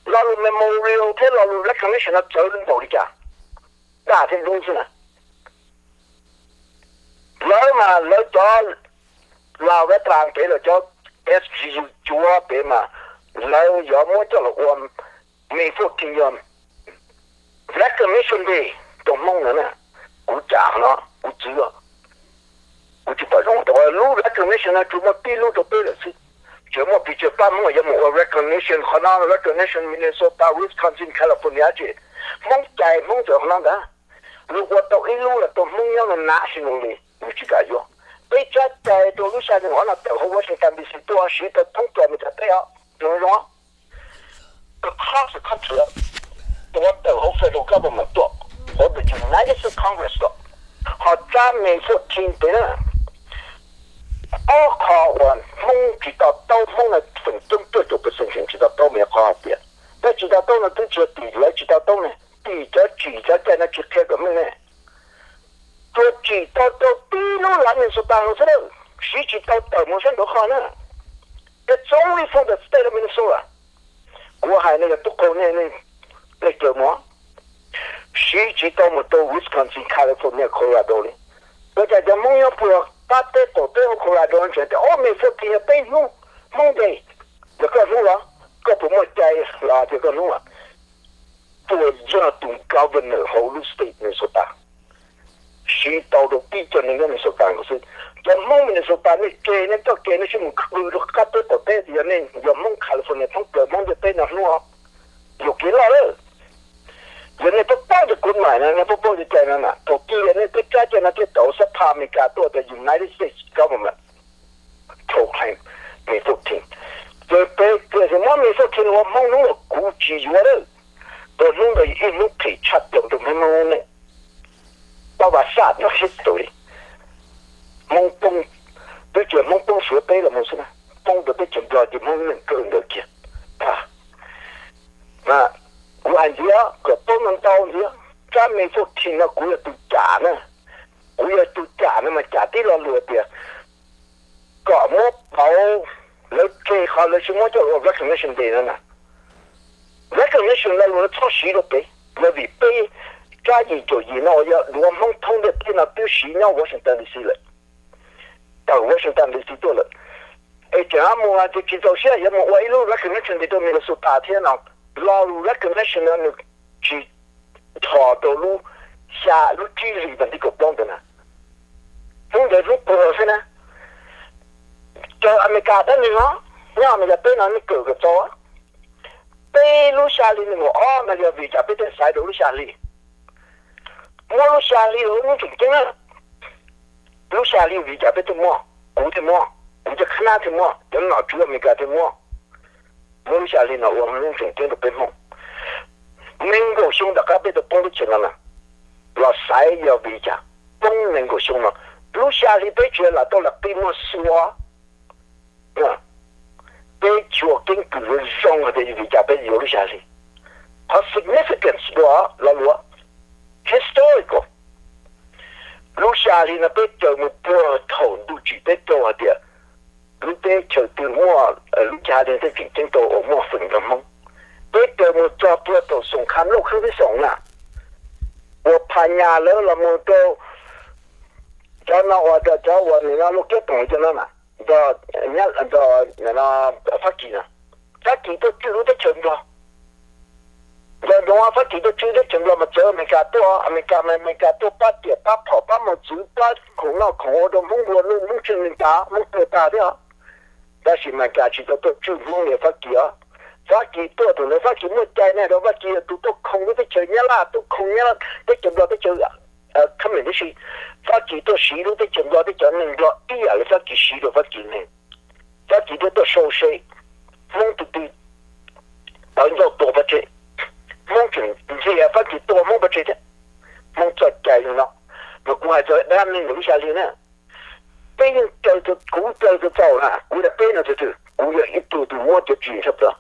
Lo lus Memorial thiab lo lus recognition no txawv npaum li cas, daj thiab dub xwb na. Lawv mas lawv cov Lao Veteran pem los cov S G U cuav pem mas lawv yuav muab coj los ua May fourteen yog recognition day rau Hmoob no na. Kuv cam no kuv txwv, kuv tsis pom zoo rau lub recognition no tsuas muaj tib lub rau peb lawm xwb. Tseem muaj pes tsawg pab Hmoob yuav mus ua recognition qhov no, recognition Minnesota, Wisconsin, California ces Hmoob cai Hmoob txawm qhov no ntag. Luag ua tau ib lub los rau Hmoob nyob no nationally, luag tsis kam yuav. Peb tsab cai rau lub xya hli no tawm hauv Washington D C tuaj siv tau thoob plaws Meskas teb os, zoo zoo. Across the country, tuav tawm hauv federal government tuaj, hauv the United States Congress tuaj, ho tsab May fourteen pem na. Ob qho uas Hmoob tsis to taub, Hmoob no feem coob cuaj caum percent tsis to taub mas yog qhov hais tias, tab tsis to taub no twb tsis yog tim lawv tsis to taub ne, tim cov tsim cov cai no tsis qhia kom meej ne. Tsuas tsim tau rau tib lub lav Minnesota no xwb, siv tsis tau tawm mus sab nraud qhov na. It's only for the state of Minnesota. Kuv hais no yog tub qaug nej, nej caw mus, siv tsis tau mus rau Wisconsin, California, Colorado li. Ua cas cov Hmoob nyob puag qab teb qaum teb hauv Colorado no tseem tias, o, May fourteen yog peb hnub, Hmoob Day, yog koj hnub los, koj puas muaj cai los tias koj hnub los? Tsuas yog tus governor hauv lub state Minnesota siv tau rau tib co neeg nyob Minnesota nkaus xwb. Cov Hmoob Minnesota nej ke, nej txoj ke nej sib mus khwv rau qab teb qaum teb, yog nej yog Hmoob California thoob plaws Hmoob ntiaj teb no hnub, yog kev loj lawm. Yog nej paub paub cov kuv maim no, nej paub paub cov cai no na, thaum twg yog nej peb tsab cai no thiaj tau xab phaj Amelikas tuaj tias United States government proclaim May fourteen. Ces peb tias muab May fourteen ua Hmoob hnub los kuv tsis yuav lawm. Rau hnub ntawd yog ib hnub phem tshaj plaws rau Hmoob neej, tau vas xaj nyob history. Hmoob poob, twb tsis yog Hmoob poob Suav teb los mus xwb na, poob rau teb chaws Nplog ces Hmoob neej kawg ntawd kiag. Kuv hais ntxiv kom paub ntau ntxiv, tsab me fourteen no kuv yog tus cam na, kuv yog tus cam no mas cam tib lo lus tias kom muab pauv, lawv tseg qhov lawv tsis muab coj ua Recognition Day no na. Recognition lo lus no txhob siv rau pem, yog vim peb tsab yim caum yim no uas yog duav Hmoob thoob ntiaj teb no twb siv nyob Washington D C lawm, tawm Washington D C tuaj lawm. Es tseem mus ces tsis txaus siab yuav mus ua ib lub Recognition Day rau Minnesota thiab no. Lo lus Recognition no nws tsis dhos rau lub xya, lub tsib hlis vas thib kaum plaub ntawd na. Hnub ntawd hnub puag xwb na. Cov Amelikas dab neeg os, nyob Amelikas teb no nej kawm kom txaus. Peb lub xya hli nees nkaum ob no yog vim cas peb thiaj xaiv rau lub xya hli? Muab lub xya hli los lub tseem ceeb na. Lub xya hli vim cas peb thiaj muaj? Kuv thiaj muaj, kuv cov khab nab thiaj muaj, cov nom tswv Amelikas thiaj muaj. Muab lub xya hli no ua lub tseem ceeb rau peb Hmoob. Nees nkaum xyoo tom qab peb tau poob lub tsev no na, los xaiv yog vim cas poob nees nkaum xyoo no. Lub xya hli peb tsis lam tau lam qi muag xua. Peb tsuas keeb kwm zoo zoo hais tias vim cas peb yuav lub xya hli. Qhov significance dua lo lus historical. Lub xya hli no peb raws mus puag thaum ntuj tsim teb raug hais tias lub teb chaws twg muaj lub xya hli tej tseem ceeb rau uas muaj feem nrog Hmoob. Peb raws mus txog puag thaum xoom kha nplooj kheeb xib xoom na, uas Phas Nyas lawv los mus rau cov no uas cov uas nim no Lauj Kiab Toom cov no na, nrog Fab Kis na, Fab Kis tuaj tswj lub teb chaws Nplog. Nco ntsoov, Fab Kis tuaj tswj teb chaws Nplog mas txawv Amelikas tuaj, Amelikas mas Amelikas tuaj pab riam pab phom pab mos txwv pab khoom noj khoom ua rau Hmoob nplua nuj, Hmoob tswj neeg tas, Hmoob tuag tag thiab. Tab sis Amelikas tsis tau tuaj tswj Hmoob li Fab Kis os. Fab Kis tuaj thaum ntawd Fab Kis muaj cai ne, rau Fab Kis yog tus tuaj khoom lub teb chaws Nyab Laj, tuaj khoom Nyab Laj teb chaws Nplog teb chaws Khab Mes tib si. Fab Kis tuaj siv lub teb chaws Nplog, teb chaws neeg Nplog ib yam li Fab Kis siv rau Fab Kis neeg. Fab Kis thiaj tuaj sau se Hmoob tus twg tawv ncauj tua pov tseg, Hmoob tseem ntxias Fab Kis tua Hmoob pov tseg thiab. Hmoob txoj cai li no, mas kuv hais txog dab neeg ntawm lub xya hli na. Peb yeej raws, kuv raws txaus txaus na, kuv tias peb no tus twg, kuv yog ib tug tus muab cov tswv yim tshaj plaws.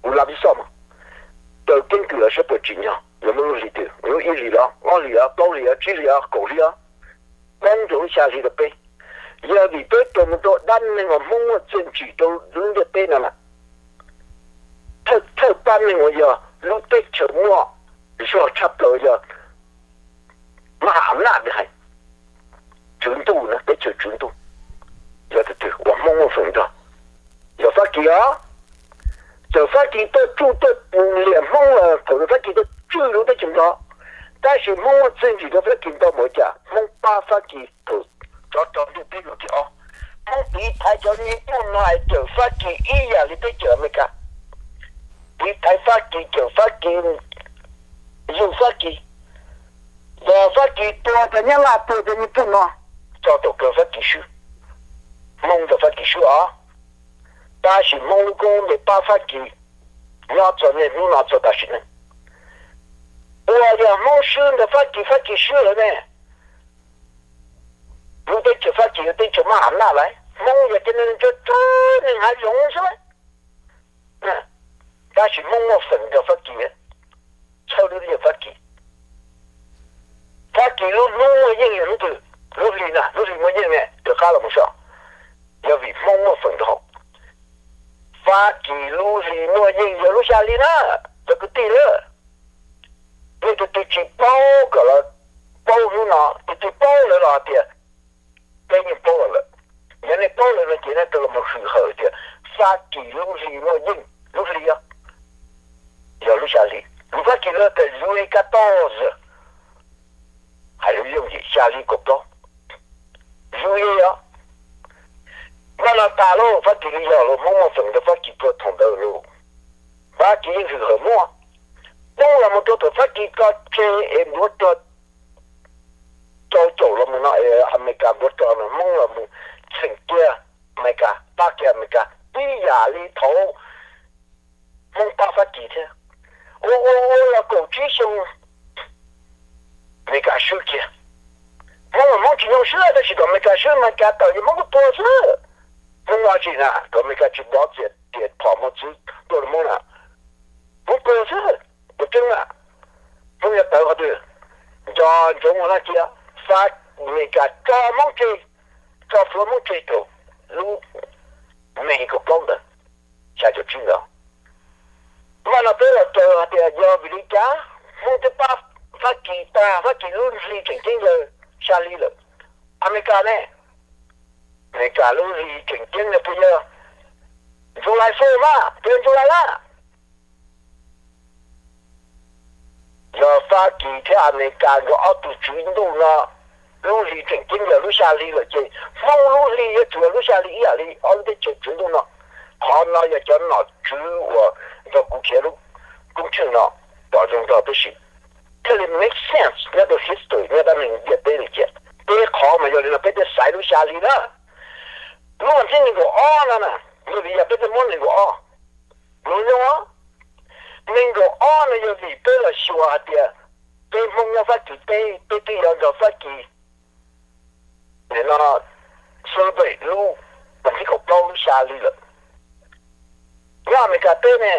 Kuv lav pib xoj mas, raws keeb kwm los saib puas tsim nyog, yog muaj lub hlis twg, lub ib hlis los, ob hlis los, plaub hlis los, tsib hlis los, kaum hlis los, poob rau lub xya hli rau peb. Yog vim peb raws mus rau dab neeg uas Hmoob muaj txiaj ntsig rau lub ntiaj teb no na. Thawj, thawj pab neeg uas yog lub teb chaws muaj zog tshaj plaws yog maj ham naj hais, tswv ntuj na, teb chaws tswv ntuj, yog tus twg uas Hmoob muaj feem nrog? Yog Fab Kis os. Txawm Fab Kis tuaj tsuj tuaj liam Hmoob los thaum Fab Kis tuaj tswj lub teb chaws Nplog, tab sis Hmoob muaj txiaj ntsig rau Fab Kis ntau npaum cas, Hmoob pab Fab Kis thaum tsov rog ntuj peb caug ob, Hmoob tiv thaiv cov nyuj tuaj no hais cawm Fab Kis ib yam li peb cawm Amelikas. Tiv thaiv Fab Kis, cawm Fab Kis, yug Fab Kis. Yog Fab Kis tua cov Nyab Laj, tua cov nyuj tuaj no, tso thaum kawg Fab Kis swb, Hmoob nrog Fab Kis swb os. Tab sis Hmoob lub koob npe pab Fab Kis nyob txog niaj hnub no txog tam sim no. Uas yog Hmoob swb ntawm Fab Kis, Fab Kis swb lawm ne, lub teb chaws Fab Kis yog teb chaws maj ham naj lawm. Hmoob yog cov neeg tsuag tsuag, neeg hav zoov xwb lawm. Tab sis Hmoob muaj feem nrog Fab Kis, txhawb lub teb chaws Fab Kis. Fab Kis lub hnub muaj yeej yog hnub twg? Lub hli na, lub hli muaj yeej ne, rov qab los mus so. Yog vim Hmoob muaj feem nrog. Fab Kis lub hli muaj yeej yog lub xya hli na, cov kwv tij na. Nej tus twg tsis paub kom los paub hnub no, tus twg paub lawm los hais tias peb yeej paub lawm. Yog nej paub lawm no ces nej tau los hwm hawm tias Fab Kis lub hli muaj yeej, lub hli yog lub xya hli. Lus Fab Kis lawv tias July catorze, hais lus yooj yim, xya hli kaum plaub. July os. Noj no tas lauj, Fab Kis li yog lus Hmoob muaj feem ntawm Fab Kis puag thaum ntawd lauj. Fab Kis yeej hwm hawm Hmoob. Hmoob los mus rau thaum Fab Kis tso tseg es npuav rog rau caum los mus no, Amelikas npuav rog no Hmoob los mus txheem kiag Amelikas, pab kiag Amelikas tib yam li thaum Hmoob pab Fab Kis thiab. Ua ua Amelikas tawm ces Hmoob kuj tuag xwb. Hmoob ua tsi na, kom Amelikas tsis dov txias tias phom muaj txwv tuaj rau Hmoob na, Hmoob tuag xwb. Tus tseeb na, Hmoob yuav tawv qhov twg? Nco ntsoov ua no cia, Fab, Amelikas tso Hmoob tseg, tso plhuav Hmoob tseg rau lub May kaum plaub ntawd, xya caum tsib ntawd. Mas no peb los raws hais tias yog vim li cas Hmoob twb pab Fab Kis tag, Fab Kis lub hli tseem ceeb yog xya hli lawm. Amelikas ne, Amelikas lub hli tseem ceeb no puas yog July four mas, puas yog July lab? Yog Fab Kis thiab Amelikas nkawd ob tug tswv ntuj no lub hli tseem ceeb yog lub xya hli lawm ces Hmoob lub hli yuav tsum yog lub xya hli ib yam li ob lub teb chaws tswv ntuj no. Qhov no yog cov nom tswv uas nrog kuv khiav lub koob tsheej no pom zoo nrog peb sim, thiaj li make sense nyob rau history nyob rau neeg ntiaj teb li cia. Peb qhov mas yog li no peb thiaj xaiv lub xya hli na. Lub vas thib nees nkaum ob no na, yog vim yog peb thiaj muab nees nkaum ob. Zoo, nees nkaum ob no yog vim peb los xyuas hais tias peb Hmoob nyob Fab Kis teb, peb twb yuav nrog Fab Kis no celebrate lub vas thib kaum plaub lub xya hli lawm. Nyob Amelikas teb ne,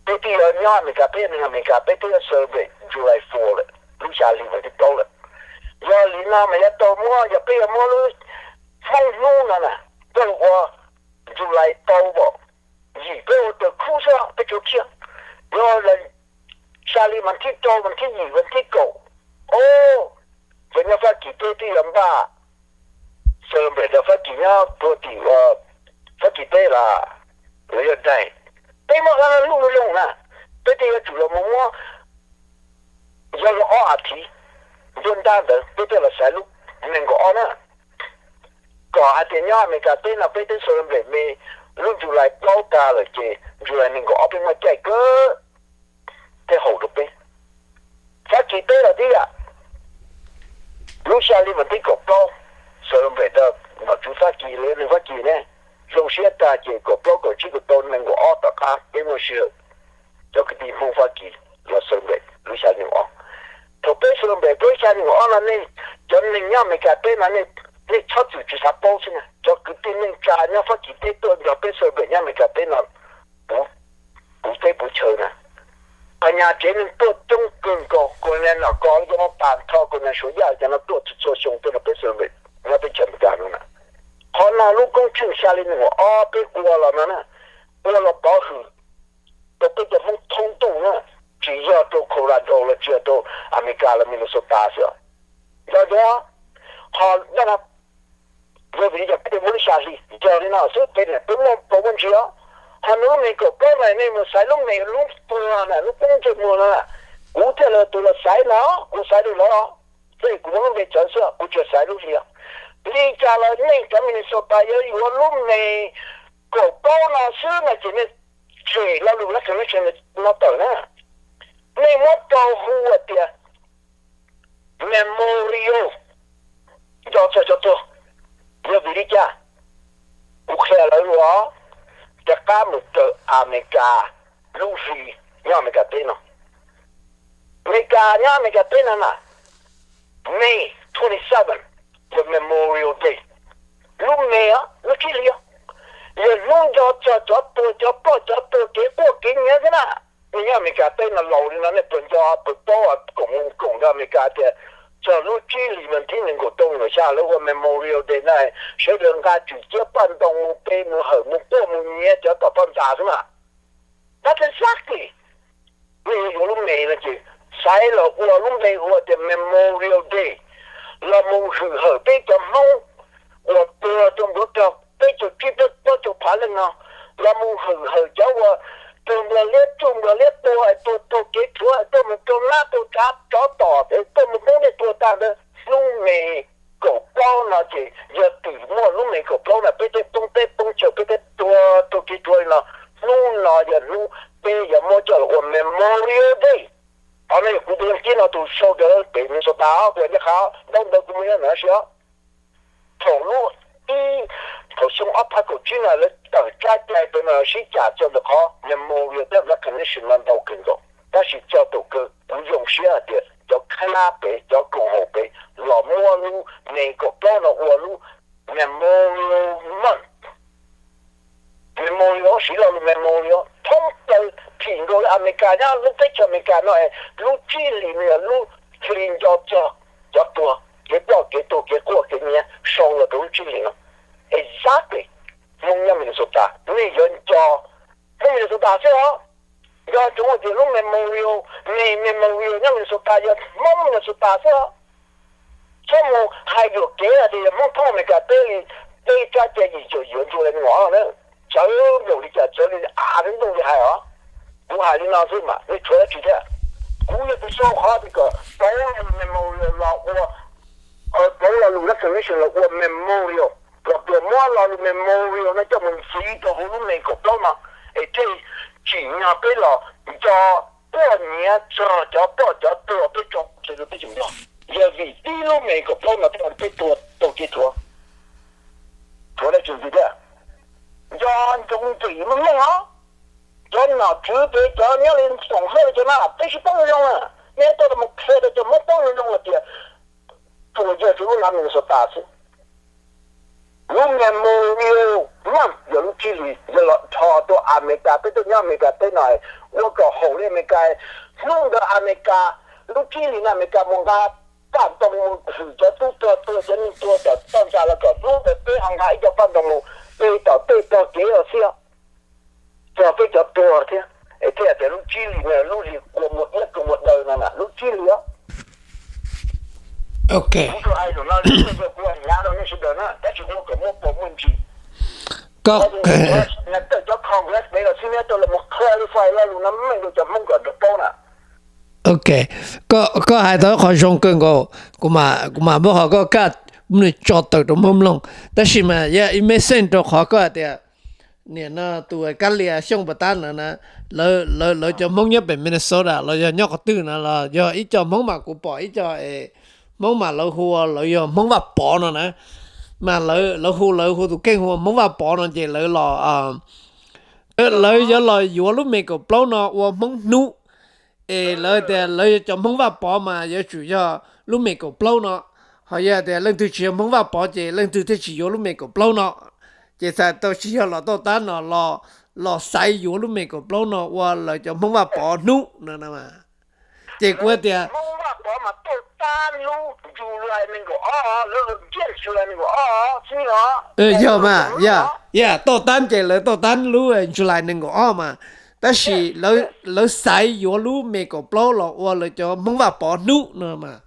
peb twb yuav nyob Amelikas teb ne, Amelikas peb twb yuav celebrate July four lawm, lub xya hli vas thib plaub lawm. Yog li no mas yuav tau muab, yog peb yuav muab lub Hmoob hnub no na, coj los ua July tau pom, yim peb ua raws khub xwb peb tsuas khiab. Yog xya hli vas thib rau, vas thib yim, vas thib kaum, o, cov nyob Fab Kis teb twb yuav npaj celebrate rau Fab Kis nyob puag tim Fab Kis teb los lawv yog daim. Peb muab qhab lub zoo na, peb twb yuav tsum los mus muab yog lub ob as thiv nruab nrab ntawd peb thiaj los xaiv lub nees nkaum ob na. Kom hais tias nyob Amelikas teb no peb twb celebrate me lub July plaub tag lawm ces July nees nkaum ob peb muaj caij kawg thiaj haum rau peb. Fab Kis teb los tib yam, lub xya hli vas thib kaum plaub celebrate rau nom tswv Fab Kis los yog neeg Fab Kis ne, zoo siab tag ces kaum plaub kaum tsib kaum rau nees nkaum ob tom qab peb muaj sij hawm cov kwv tij Hmoob Fab Kis los celebrate lub xya hli nees nkaum ob. Thaum peb celebrate peb xya hli nees nkaum ob no nej cov neeg nyob Amelikas teb no nej txhob txwm tsis xav paub xwb na. Cov kwv tij neej tsa nyob Fab Kis teb tuaj nrog peb celebrate nyob Amelikas teb no puv teb puv chaw na. Qhov nyas tsev neeg tuaj coob kawg nkaus, kuv ne nom kos cov no tas nrho, kuv ne Suav Yaj cov no tuaj txhua txhua xyoo tuaj nrog peb celebrate nyob teb chaws Amelikas no na. Qhov no lub koob tsheej xya hli nees nkaum ob peb ua los no na, ua los pov hwm rau peb cov Hmoob thoob ntuj na, tsis yog rau Colorado los tsis yog rau Amelikas los Minnesota xwb. Yog, yog, qhov no yog vim li cas peb thiaj muaj lub xya hli, yog li no xwb peb niam peb muaj paus muaj ntsis os. Qhov no lub me kaum plaub na nej mus xaiv lub me lub puag na lub koob ntsej muag no na, kuv thiaj li tus los xaiv no, kuv xaiv lawv los, thiaj li kuv muaj lub npe txawv xwb kuv tsis xaiv lub hli. Li cas los nej cov Minnesota yog yuav lub me kaum plaub no xwb no ces nej tshem lo lus Black Convention no tawm na. Nej muab rau hu hais tias Memorial, nco txog cov tuag. Yog vim li cas? Kuv qhia lawv los, rov qab mus raws Amelikas lub hli nyob Amelikas teb no. Amelikas nyob Amelikas teb no na, May twenty seven yog Memorial Day. Lub me, lub tsib hli, yog hnub nco txog cov tuag cov ploj cov tuag kev quaj kev nyiav xwb na. Nej nyob Amelikas teb no laus li no nej puas nco puas paub koom koom nrog Amelikas tias txog lub tsib hlis vas thib nees nkaum rau nees nkaum xya lawv ua Memorial Day na, sawv daws nqa tswm ciab paj ntoo mus pe mus hawm mus quaj mus nyiav cov tom poj ntxas xwb na. That's exactly. Nej yuav yuav lub me no ces xaiv los ua lub npe hu tias Memorial Day, los mus hwm hawm peb cov Hmoob uas tuag rau npuav rog peb caug tsib plaub caug phav leej no, los mus hwm hawm cov uas tuag nplog liab tsuj nplog liab tua, tuag taug kev rhuav, tuag mus rau nab rau tsav tsov tom, tuag mus poob dej tuag tag ntawd. Hnub me kaum plaub no ces yog twm muaj lub me kaum plaub no peb thiaj poob teb poob chaw peb thiaj tuag taug kev rhuav li no. Hnub no yog hnub peb yuav muab coj los ua Memorial Day. Qhov no yog kuv tus leej tib no tus sau ntawv pem Minnesota, kuv nyob qhov ntaub ntawv kuv muaj nyob no si os. Thaum lub ib, thaum xyoo ob phav kaum tsib no lawv tawm tsab cai pem no sib cam txog ntawm qhov Memorial Day Recognition no ntau kawg nkaus, tab sis txog thaum kawg kuv zoo siab hais tias cov khab nab pem cov koom haum pem los muab lub me kaum plaub no ua lub Rau li Amelikas nyob lub teb chaws Amelikas no es lub tsib hlis no yog lub hli nco txog cov tuag, kev ploj kev tuag, kev quaj kev nyiav sau los rau lub tsib hlis no. Exactly. Hmoob nyob Minnesota nej yuav nco Hmoob Minnesota xwb os. Yog tsuas hais tias lub memorial, me memorial nyob Minnesota yog Hmoob Minnesota xwb os. Txhob mus hais yuam kev hais tias yog Hmoob thoob Amelikas teb li, peb tsab cai yim caum yim yuav ntsuag li no na. Txawv npaum li cas txawv li av ntuj li hais os. Kuv hais li no xwb mas nej tshuav dab tsi thiab? Kuv yog tus sau qhov tias kom pauv memorial los ua, pauv lo lus recognition los ua memorial, kom puas muab lo lus memorial no coj mus ntxiv rau hauv lub me kaum plaub no, es thiaj tsim nyog peb los nco quaj nyiav txog cov ploj cov tuag peb tso tseg rau peb tseem nco. Yog vim tib lub me kaum plaub no thiaj peb tuag taug kev rhuav, rhuav dab tsi ntxiv thiab? Nco ntsoov ntxim mloog os. Cov nom tswv pem cov nyob li Foom Hawj cov no peb sib paub zoo zoo na, nej tuaj los qhia rau cov Hmoob paub zoo zoo hais tias tsuas yog rau lub nav Minnesota xwb. Lub memorial month yog lub tsib hlis yog los dhos rau Amelikas, peb tuaj nyob Amelikas teb no, ua kom haum li Amelikas. Hnub ntawd Amelikas, lub tsib hlis no Amelikas mus nqa paj ntoo mus hwm cov tub rog tuag cov neeg tuag tom toj ntxas los kom hnub ntawd peb ho nqa ib co paj ntoo mus pe tom tej tog kev los xwb, txog peb cov tuag thiab, es thiaj tias lub tsib hlis no lub hli kua muag iab kua muag daw no na, lub tsib hlis os. Ok. Kuv tsuas hais zaum no li kuv hnyav rau nej sawv daws na, tab sis kuv kom muaj pom muaj ntsis. Koj, tawm cov Congress pem los xwb, nej tuaj los mus clarify lo lus no meej rau cov Hmoob kom nrog paub na. Ok, koj, koj hais tau ib qho zoo kawg nkaus, kuv mam, kuv mam muab qhov koj kaj tso tawm rau Hmoob mloog. Tab sis mas yog ib message rau qhov koj hais tias nim no tus Kab Lia Xyooj Pas Tab no na, lawv, lawv cov Hmoob nyob pem Minnesota los yog nyob qhov twg no los yog ib co Hmoob mas kuv pom ib co es Hmoob mas lawv hu ua lawv yog Hmoob Vaj Pov no na, mas lawv, lawv hu, lawv hu tus kheej hu ua Hmoob Vaj Pov no ces lawv los, lawv yuav los yuav lub me kaum plaub no ua Hmoob hnub. Es lawv tias lawv yog cov Hmoob Vaj Pov mas yuav tsum yog lub me kaum plaub no, ho yog tias leej twg tsis yog Hmoob Vaj Pov ces leej twg thiaj tsis yuav lub me kaum plaub no. Ces txhais tau tsis yog los toj tab no, los xaiv yuav lub me kaum plaub no ua lawv cov Hmoob Vaj Pov hnub no. Ces kuv tias Hmoob Vaj Pov mas toj tab lub July nees nkaum ob, lawv ua July nees nkaum ob xwb os. Yog mas, yog, yog toj tab ces lawv toj tab lub July nees nkaum ob mas, tab sis lawv xaiv yuav lub me kaum plaub los ua lawv cov Hmoob Vaj Pov hnub no mas.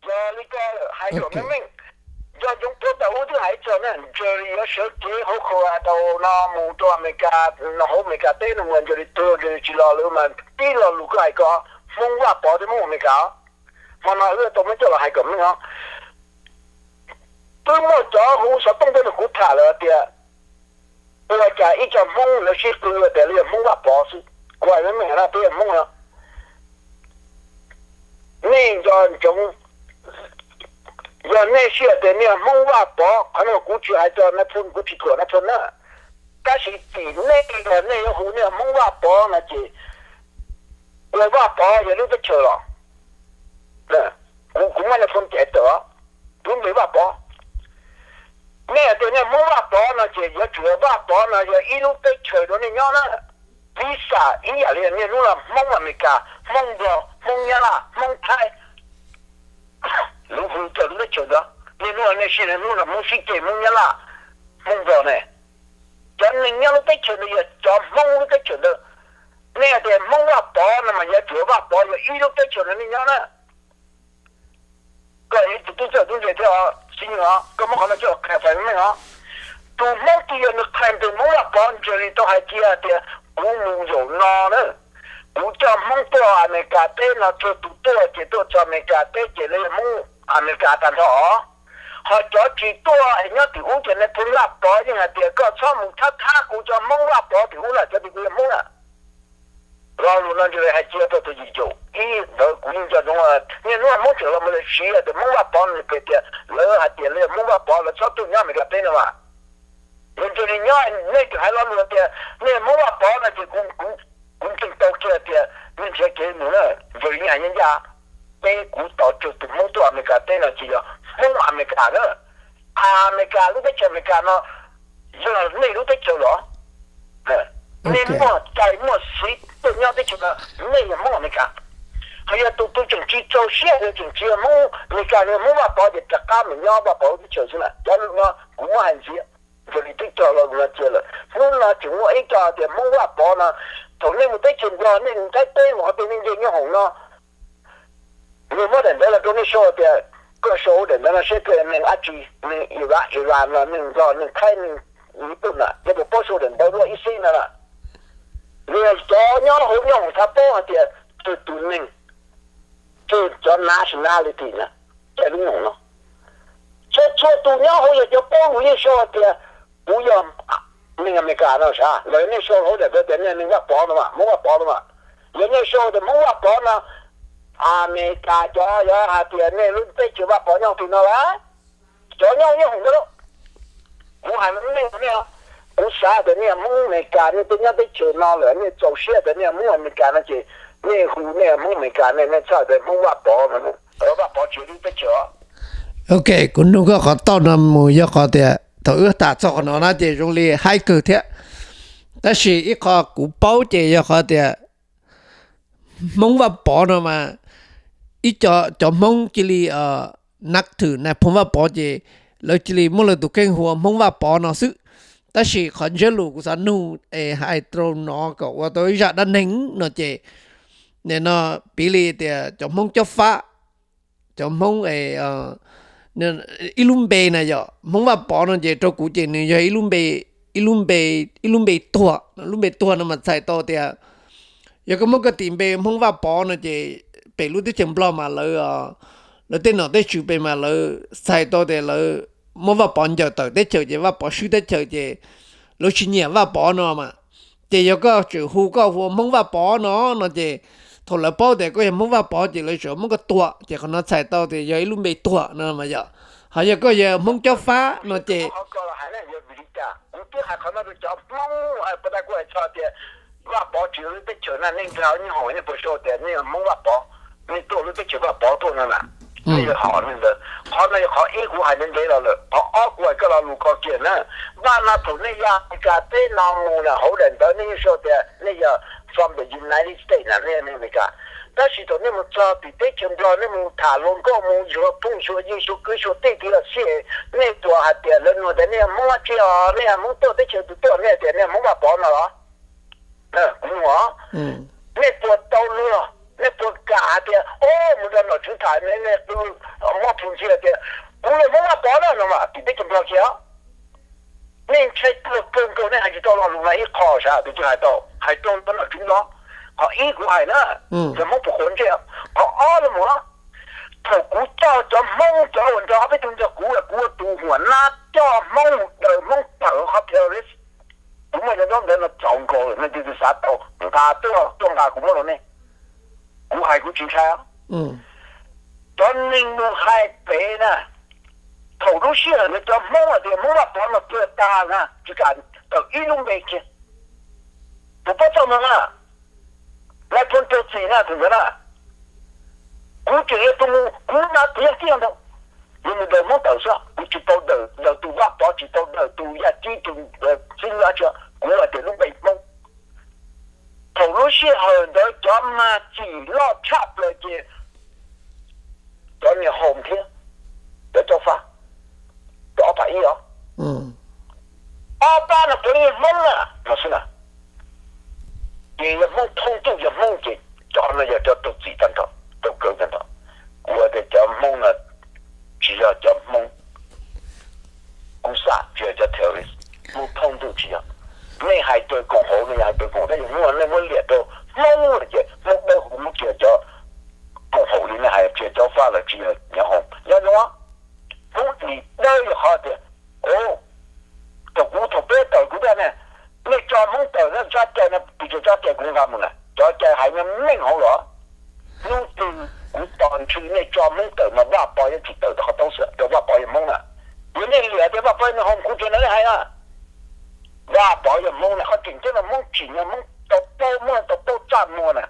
Yog li ko hais kom meej meej, yog Ntxoov Pub tau ub twb hais txog na, Jerry yuav sawv kev hauv Colorado no mus rau Amelikas, no hauv Amelikas teb no mus, Jerry tuag, Jerry tsis los lawm mas tib lo lus koj hais ko, Hmoob Vaj Pov thiab Hmoob Amelikas. Hmo no wb tau muab coj los hais kom meej os. Twb muaj cov hu xov tooj tej no kuv tham lawm tias ua cas ib co Hmoob lawv sib qw tias lawv yog Hmoob Vaj Pov xwb. Kuv hais meej meej na, peb yog Hmoob no, nej nco ntsoov, yog nej sib hais tias nej yog Hmoob Vaj Pov, qhov no kuv tsis hais rau nais phoo, kuv tsis thuam nais phoo na, tab sis tim nej, nej yuav hu nej yog Hmoob Vaj Pov no ces ua Vaj Pov yog lub teb chaws los? Kuv, kuv muab nais phoo cais tawm, kuv npe Vaj Pov. Nej hais tias nej Hmoob Vaj Pov no ces yuav tsum yog Vaj Pov no yog ib lub teb chaws rau nej nyob na. Visa ib yam li niaj hnub no Hmoob Amelikas, Hmoob Nplog, Hmoob Nyab Laj, Hmoob Thaib, lub hu cov lub teb chaws ntawd. Niaj hnub no nej sib, niaj hnub no Hmoob sib ceg Hmoob Nyab Laj, Hmoob Nplog ne. Cov neeg nyob lub teb chaws ntawd yog cov Hmoob lub teb chaws ntawd. Nej hais tias Hmoob Vaj Pov no mas yuav tsum Vaj Pov yog ib lub teb chaws no nej nyob na. Koj yog ib tug tub txawj tub ntse thiab os, Xib Nywj os, koj muab qhov no coj los qhia fais meej os. Tus Hmoob twg yog nws qhia tus Hmoob Vaj Pov, Jerry tau hais kiag tias kuv mus zaum no na, kuv coj Hmoob tuaj Amelikas teb no, txhua tus tuaj ces tuaj txog Amelikas teb ces lawv yog Hmoob Amelikas tag nrho os. Ho cov tsis tuaj es nyob tim ub ces nais phoo Vaj Pov yeej hais tias koj txhob mus thab thab kuv cov Hmoob Vaj Pov tim ub lawm, cov tim kuv yog Hmoob na. Lo lus no Jerry hais cia rau tus yim caum ib ntawd kuv yeej nco ntsoov, niaj hnub Hmoob tseem los mus siv tias Hmoob Vaj Pov no, nws pem tias lawv hais tias lawv yog Hmoob Vaj Pov lawv txhob tuaj nyob Amelikas teb no mas. Yog Jerry nyob nej tseem hais lo lus tias nej Hmoob Vaj Pov no ces kuv, kuv ntseeg tau kiag tias nej nrhiav kev mus na. Jerry yeej hais ncaj ncaj, peb kuv tos tseg tus Hmoob tuaj Amelikas teb no ces yog Hmoob Amelikas na. Amelikas, lub teb chaws Amelikas no yog nej lub teb chaws los? Nej muaj cai muaj xiv tuaj nyob teb chaws Nej yog Hmoob Amelikas. Ho yog tus tus tseem tsis txaus siab, yog tseem tsis yog Hmoob Amelikas, yog Hmoob Vaj Pov ces rov qab mus nyob Vaj Pov lub teb chaws xwb na. Cov lus no kuv muab hais ntxiv, nws twb cog los mus no cia lawm. Hnub no tseem muaj ib co tias Hmoob Vaj Pov no, thaum nej mus teb chaws Nplog, nej mus Thaib teb, mus qhov twg nej nce nyob hoom no, nws muab daim ntawv los rau nej sau tias, koj sau daim ntawv no seb koj yog neeg dab tsi, neeg Iran, Iran los neeg Nplog, neeg Thaib, neeg Nyij Pooj na, nej puas paub sau daim ntawv luaj ib xib no na? Nws cov nyob hauv nyob hoom xav paub hais tias tus tus neeg, tus cov nationality na, cov lub nyoog no. Txhua txhua tus nyob hauv yog cov paub lus yeej sau hais tias kuv yog neeg Amelikas no sav. Los yog nej sau hauv daim ntawv tias nej neeg Vaj Pov no mas, Hmoob Vaj Pov no mas, yog nej sau tias Hmoob Vaj Pov no, Amelikas cov yog hais tias nej lub teb chaws Vaj Pov nyob twg no las, cov nyob nyob hoom ntawd lauj. Kuv hais meej rau nej, kuv xav tias nej yog Hmoob Amelikas, nej twb nyob teb chaws no lawm, nej txaus siab tias nej yog Hmoob Amelikas no ces nej hu nej yog Hmoob Amelikas, nej nej txhob tias Hmoob Vaj Pov no, Vaj Pov tsis yog lub teb chaws. Ok, kuv nug koj qhov toj no mus yog qhov tias thaum wb tham txog qhov no na ces zoo li haib kawg thiab. Tab sis ib qho kuv paub ces yog qhov tias Hmoob Vaj Pov no mas ib co cov Hmoob cia li nab thwm nais phoo Vaj Pov ces lawv cia li muab lawv tus kheej hu ua Hmoob Vaj Pov no xwb. Tab sis qhov ntsiab lus kuv xav nug es hais rau no kom ua tau ib zaj dab neeg no ces, nim no piv li tias cov Hmoob Cob Fab, cov Hmoob ib lub npe na yom, Hmoob Vaj Pov no ces rau kuv ces nws yog ib lub npe, ib lub npe, ib lub npe tuag. Lub npe tuag no mas txhais tau tias yog koj muab koj tis npe Hmoob Vaj Pov no ces pem lub teb chaws Nplog mas lawv, lawv tej nom tej tswv pem mas lawv txhais tau tias lawv muab Vaj Pov ncaws tawm teb chaws ces Vaj Pov swb teb chaws ces lawv tsis nyiam Vaj Pov no mas. Ces yog koj tseem hu koj hu ua Hmoob Vaj Pov no no ces thaum lawv paub tias koj yog Hmoob Vaj Pov ces lawv tseem muab koj tua, ces qhov no txhais tau tias yog ib lub npe tuag no mas yom. Ho yog koj yog Hmoob Cob Fab no ces kuv twb hais qhov no rau cov Hmoob, kuv hais txog tias Vaj Pov tsis yog lub teb chaws na, nej nkag nyob hoom nej puas sau tias nej yog Hmoob Vaj Pov, nej tuaj lub teb chaws Vaj Pov tuaj no na, nej yog hom nej ntawd. Qhov no yog qhov ib kuv hais ntev ntev los lawm. Qhov ob kuv hais koj lo lus ko kiag na, Vaj no thaum nej ya Amelikas teb no mus na, hauv daim ntawv nej yeej sau tias nej yog from the United States na, nej yog Amelikas. Tab sis thaum nej mus txog tim teb chaws Nplog, nej mus tham luag nkauj, mus xyuas phooj xyuas ywg, xyuas kwv xyuas tij, twb los xij, nej puas hais tias lawv nug tias nej yog Hmoob dab tsi os, nej yog Hmoob tuaj teb chaws twg tuaj, nej hais tias nej yog Hmoob Vaj Pov no los? Kuv nug os, nej puas tau luag, nej puas kam hais tias, o, mus nrog nom tswv tham, nej qw mob plhus ntxhi hais tias kuv yog Hmoob Vaj Pov na no mas tim teb chaws Nplog kiag os. Nej ntshai tuag kawg nkaus, nej hais tsis tau lo lus no ib qho sav, tus twg hais tau, hais rau ntawm nom tswv no. Qhov ib kuv hais na, yog Hmoob puas quav ntsej. Qhov ob los mus, thaum kuv coj cov Hmoob cov uas nrog ob peb tug nrog kuv, kuv ua tus huam nab coj Hmoob mus daws Hmoob tawm qhov terrorist, kuv muaj cov ntaub ntawv no txaus nkaus lawm, nej leej twg xav tau nqa tuaj, tuaj nqa kuv muab rau nej. Kuv hais kuv tsis ntshai. Cov neeg mus hais pem na, thaum lub sij hawm ntawd cov Hmoob hais tias Hmoob Vaj Pov no tuag tag na, tsis kam tawm ib lub npe kiag. Tus pab txog no na, nais phoo Tau Txim na, tus ntawd na, kuv tseem yog tus mus, kuv na kuv yog tiag ntag, yog mus daws Hmoob tawm xwb, kuv tsis tau daws, daws tus Vaj Pov, tsis tau daws tus Yaj Tsib, tus Xib Hwb dab tsi, kuv hais tias lub npe Hmoob. Thaum lub sij hawm ntawd cov mag txim loj tshaj plaws ces cov niag Home thiab cov Cob Fab, cov ob phav ib os, ob pab no puav leej yog Hmoob na no xwb na. Ces yog Hmoob Thoob Ntuj yog Hmoob ces cov no yog cov Tau Txim tag nrho, rau kawg tag nrho. Kuv hais tias cov Hmoob no tsis yog cov Hmoob kuv xav, tsis yog cov terrorist. Hmoob Thoob Ntuj tsis yog. Nej hais cov koom haum, nej hais cov koom haum, tab sis hnub no nej muab liam rau Hmoob lawm ces Hmoob dawb huv, Hmoob tsis yog cov koom haum li nej hais, tsis yog Cob Fab los tsis yog cov Home, nyob zoo. Hmoob tsis dawb yog qhov tias, o, thaum kuv, thaum peb tawm kuv tias ne, nej tso Hmoob tawm na, tso cai no, tus tso cai kuv nqa mus na, tso cai hais meej meej hauv los. Hnub twg kuv tos ntshis nej tso Hmoob tawm mas Vaj Pov yuav tsum tawm tau qhov toob xwb, rau Vaj Pov yog Hmoob na. Yog nej liam tias Vaj Pov yog neeg Home, kuv tsis nrog nej hais na. Vaj Pov yog Hmoob na, qhov tseem ceeb no Hmoob tsim nyog Hmoob tau paub, Hmoob tau paub txaj muag na.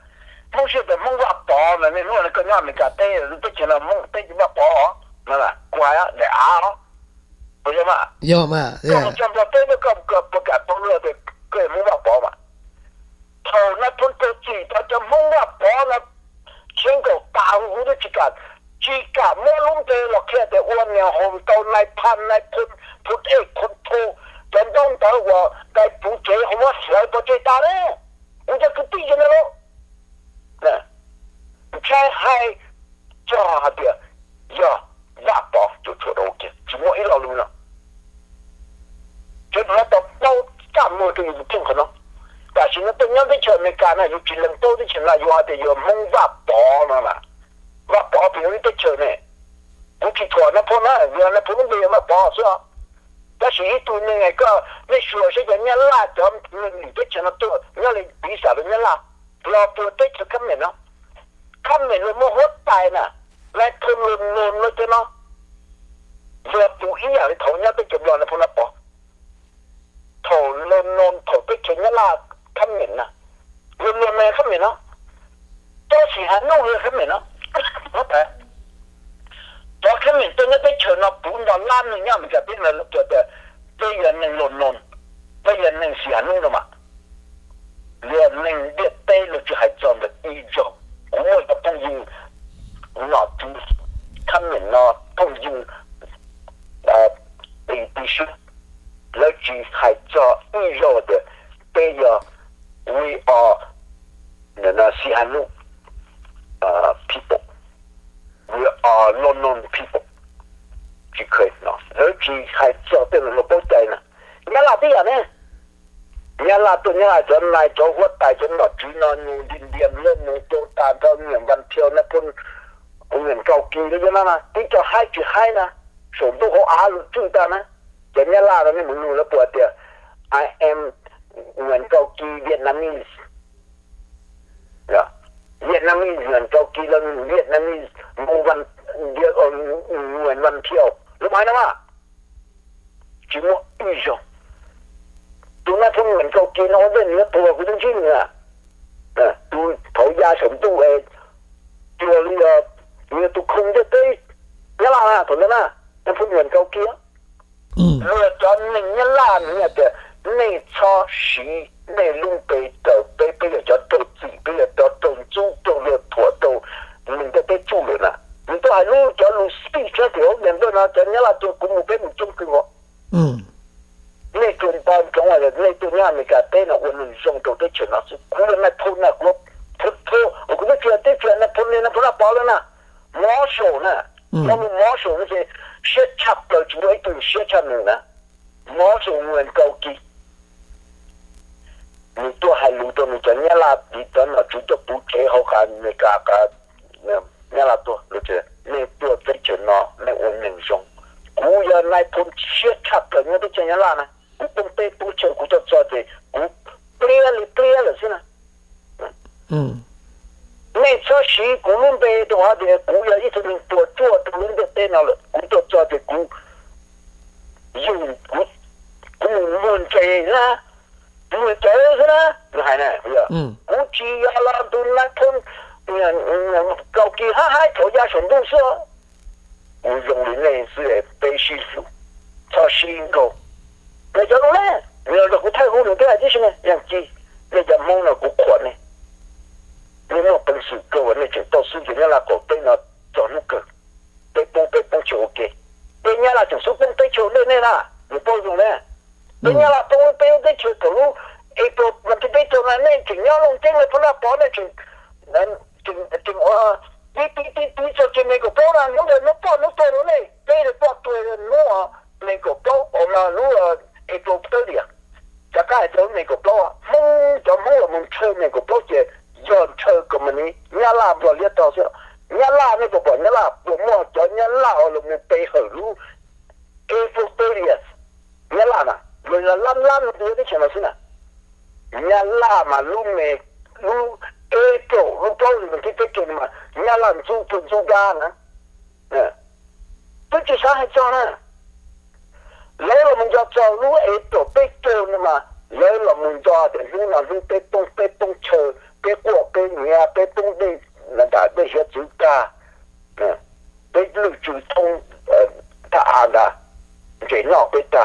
Hmoob siab tias Hmoob Vaj Pov na, niaj hnub no koj nyob Amelikas teb, lub teb chaws no Hmoob teb ces Vaj Pov no, kuv hais daim av os. Puas yog mas? Koj mus txog Nplog teb, koj puas kam tau luag tias koj yog Hmoob Vaj Pov mas? Thaum no Phoo Tau Txim tau cov Hmoob nais phas, nais phoo, phoo ej, phoo tho, cov ntaub ntawv uas nqaij puv tsev ho muab hlawv pov tseg tas ne. Kuv cov kwv tij cov no lauj, ntshai hais txog hais tias yog Vaj Pov cuam tshuam rau kiag, tsis muaj ib lo lus no. Ces nws tau paub txaj muag rau yus tus kheej qhov no. Tam sim no tuaj nyob teb chaws Amelikas na, yus tsis lees paub teb chaws no, yus hais tias yog Hmoob Vaj Pov no na. Vaj Pov puas yog ib teb chaws ne? Kuv tsis thuam Nais Phoo na, yog Nais Phoo lub npe yog Vaj Pov xwb. Tab sis ib tug neeg, koj nej xyuas saib cov Nyab Laj cov nim teb chaws no tuaj nyob li piv xam rau Nyab Laj, los puas teb chaws Khab Mem no. Khab Mem luag muaj huab tais na, Nais Phoo luag noog no cov no. Yog tus ib yam li thaum nyob teb chaws Nplog Nais Phoo Vaj Pov, thaum luag noog thaum teb chaws Nyab Laj Khab Mem na, luag noog Khab Mem no, cov Xi Has Nuj yog Khab Mem no. Cov Khab Mem tuaj nyob teb chaws no puv nto lab neeg nyob Amelikas teb no, tias peb yog neeg luag noog, peb yog neeg Xi Has Nuj no mas. Luag neeg ntiaj teb luag tsis hais txog ntawm ib zaug. Kuv muaj cov phooj ywg nom tswv Khab Mem no, phooj ywg ti ti sib, lawv tsis hais txog ib zaug tias peb yog, we are Xi Has Nuj people, we are luag noog people. Tsis, lawv tsis hais txog tej lus luag paub cai na. Nyab Laj tib yam ne. Nyab Laj tuaj, Nyab Laj cov nais cov huab tais cov nom tswv no nws nti ntias luag nws rau tas nrho Nguyễn Văn Thiệu, Nais Phoo Nguyễn Cao Kỳ no, tib co haib tsis haib na, saum ntuj hauv av luag tswj tag na. Cov Nyab Laj no nej mus nug lawv puas tias I am Nguyễn Cao Kỳ Vietnamese, Vietnamese Nguyễn Cao Kỳ los Vietnamese Ngô Văn, Nguyễn Văn Thiệu, lawv mas no mas. Tsis muaj ib zaug. Tus Nais Phoo Nguyễn Cao Kỳ no ua ntej nws yuav tuag kuv twb ntsib nws. Tus thaum ya saum ntuj, tus li, nws yog tus khoo ntiaj teb Nyab Laj na thaum ntawd na, Nais Phoo Nguyễn Cao Kỳ. Luag cov neeg Nyab Laj nws hais tias nej txhob siv nej lub npe raws peb, peb yog cov raug txim, peb yog cov raug ntxub, raug luag thuam, raug neeg ntiaj teb tsuj lawm na. Nws tuaj hais lub, cov lus speech no tim hauv Nplog no cov Nyab Laj tuaj kuv mus peb mus coob kawg nkaus. Nej tsuas npau ntsoov hais tias nej tuaj nyob Amelikas teb no ua neeg zoo rau teb chaws no xwb. Kuv yog Nais Phoo na, kuv, kuv, kuv twb tsis, twb tsis Nais Phoo li, Nais Phoo Vaj Pov lawm na. Marshall na, no mus Marshall no ces siab tshaj plaws tsis muaj ib tug siab tshaj nws na. Marshall Nguyễn Cao Kỳ. Nws tuaj hais lus rau nws cov Nyab Laj, cov nom tswv tuaj puv tsev hauv qab Amelikas, Nyab Laj tuaj, nej tuaj teb chaws no nej ua neeg zoo. Kuv yog Nais Phoo siab tshaj plaws nyob teb chaws Nyab Laj na, kuv poob teb poob chaw kuv tuaj txog ces kuv pliab li pliab lawm xwb na. Nej txhob siv kuv lub npe rau hais tias kuv yog ib tug neeg puas tsuaj rau lub ntiaj teb no lawm. Kuv tuaj txog ces kuv yug, kuv, kuv mus muag ntses na, muag cawv xwb na. Nws hais na, kuv tsis yog los tus Nais Phoo Cao Kỳ hab haib thaum ya saum ntuj xwb. Kuv zoo li nej xwb, peb sib hlub, txhob sib nkaug. Nws cov lus ne, nws los kuv thaij hu nws thiab hais tib si ne, yog ci, nej cov Hmoob no kuv qhuas nej. Nej muaj peev xwm kawg uas nej tseem tau xub ces Nyab Laj kaum teb no txog hnub kawg. Peb poob, peb poob chaw ua ke. Peb Nyab Laj tseem xub poob teb chaws dej nej na, nws paub zoo ne. Peb Nyab Laj poob peb lub teb chaws thaum lub April vas thib peb caug na, nej tseem nyob Looj Ceeb, Nais Phoo Vaj Pov nej tseem, tseem, tseem ua tib tib tib tib txog kiag nees nkaum plaub na, hnub ntawd hnub poj hnub tuag rau nej, peb li poj tuag hnub nees nkaum plaub, hnub April thirtieth. Rov qab hais txog lub nees nkaum plaub, Hmoob, cov Hmoob los mus ntshaw nees nkaum plaub ces yog ntshaw company Nyab Laj Nplog liab tog xwb. Nyab Laj, nej puas pom Nyab Laj, puas muaj cov Nyab Laj uas los mus pe hawm lub April thirtieth? Nyab Laj na, luag yog lab lab ntiaj teb chaws no xwb na. Nyab Laj mas lub me, lub April lub plaub hlis vas thib peb caug no mas Nyab Laj ntxub pug ntxub dab na. Twb tsis xav hais txog na. Lawv los mus nco txog lub April peb caug no mas lawv los mus nco tias hnub no hnub peb poob, peb poob chaw, peb quaj peb nyiav, peb poob dej, nram dej hiav txwv tag, peb lwj tsw thoob thaj av ntag, ntses noj peb tag.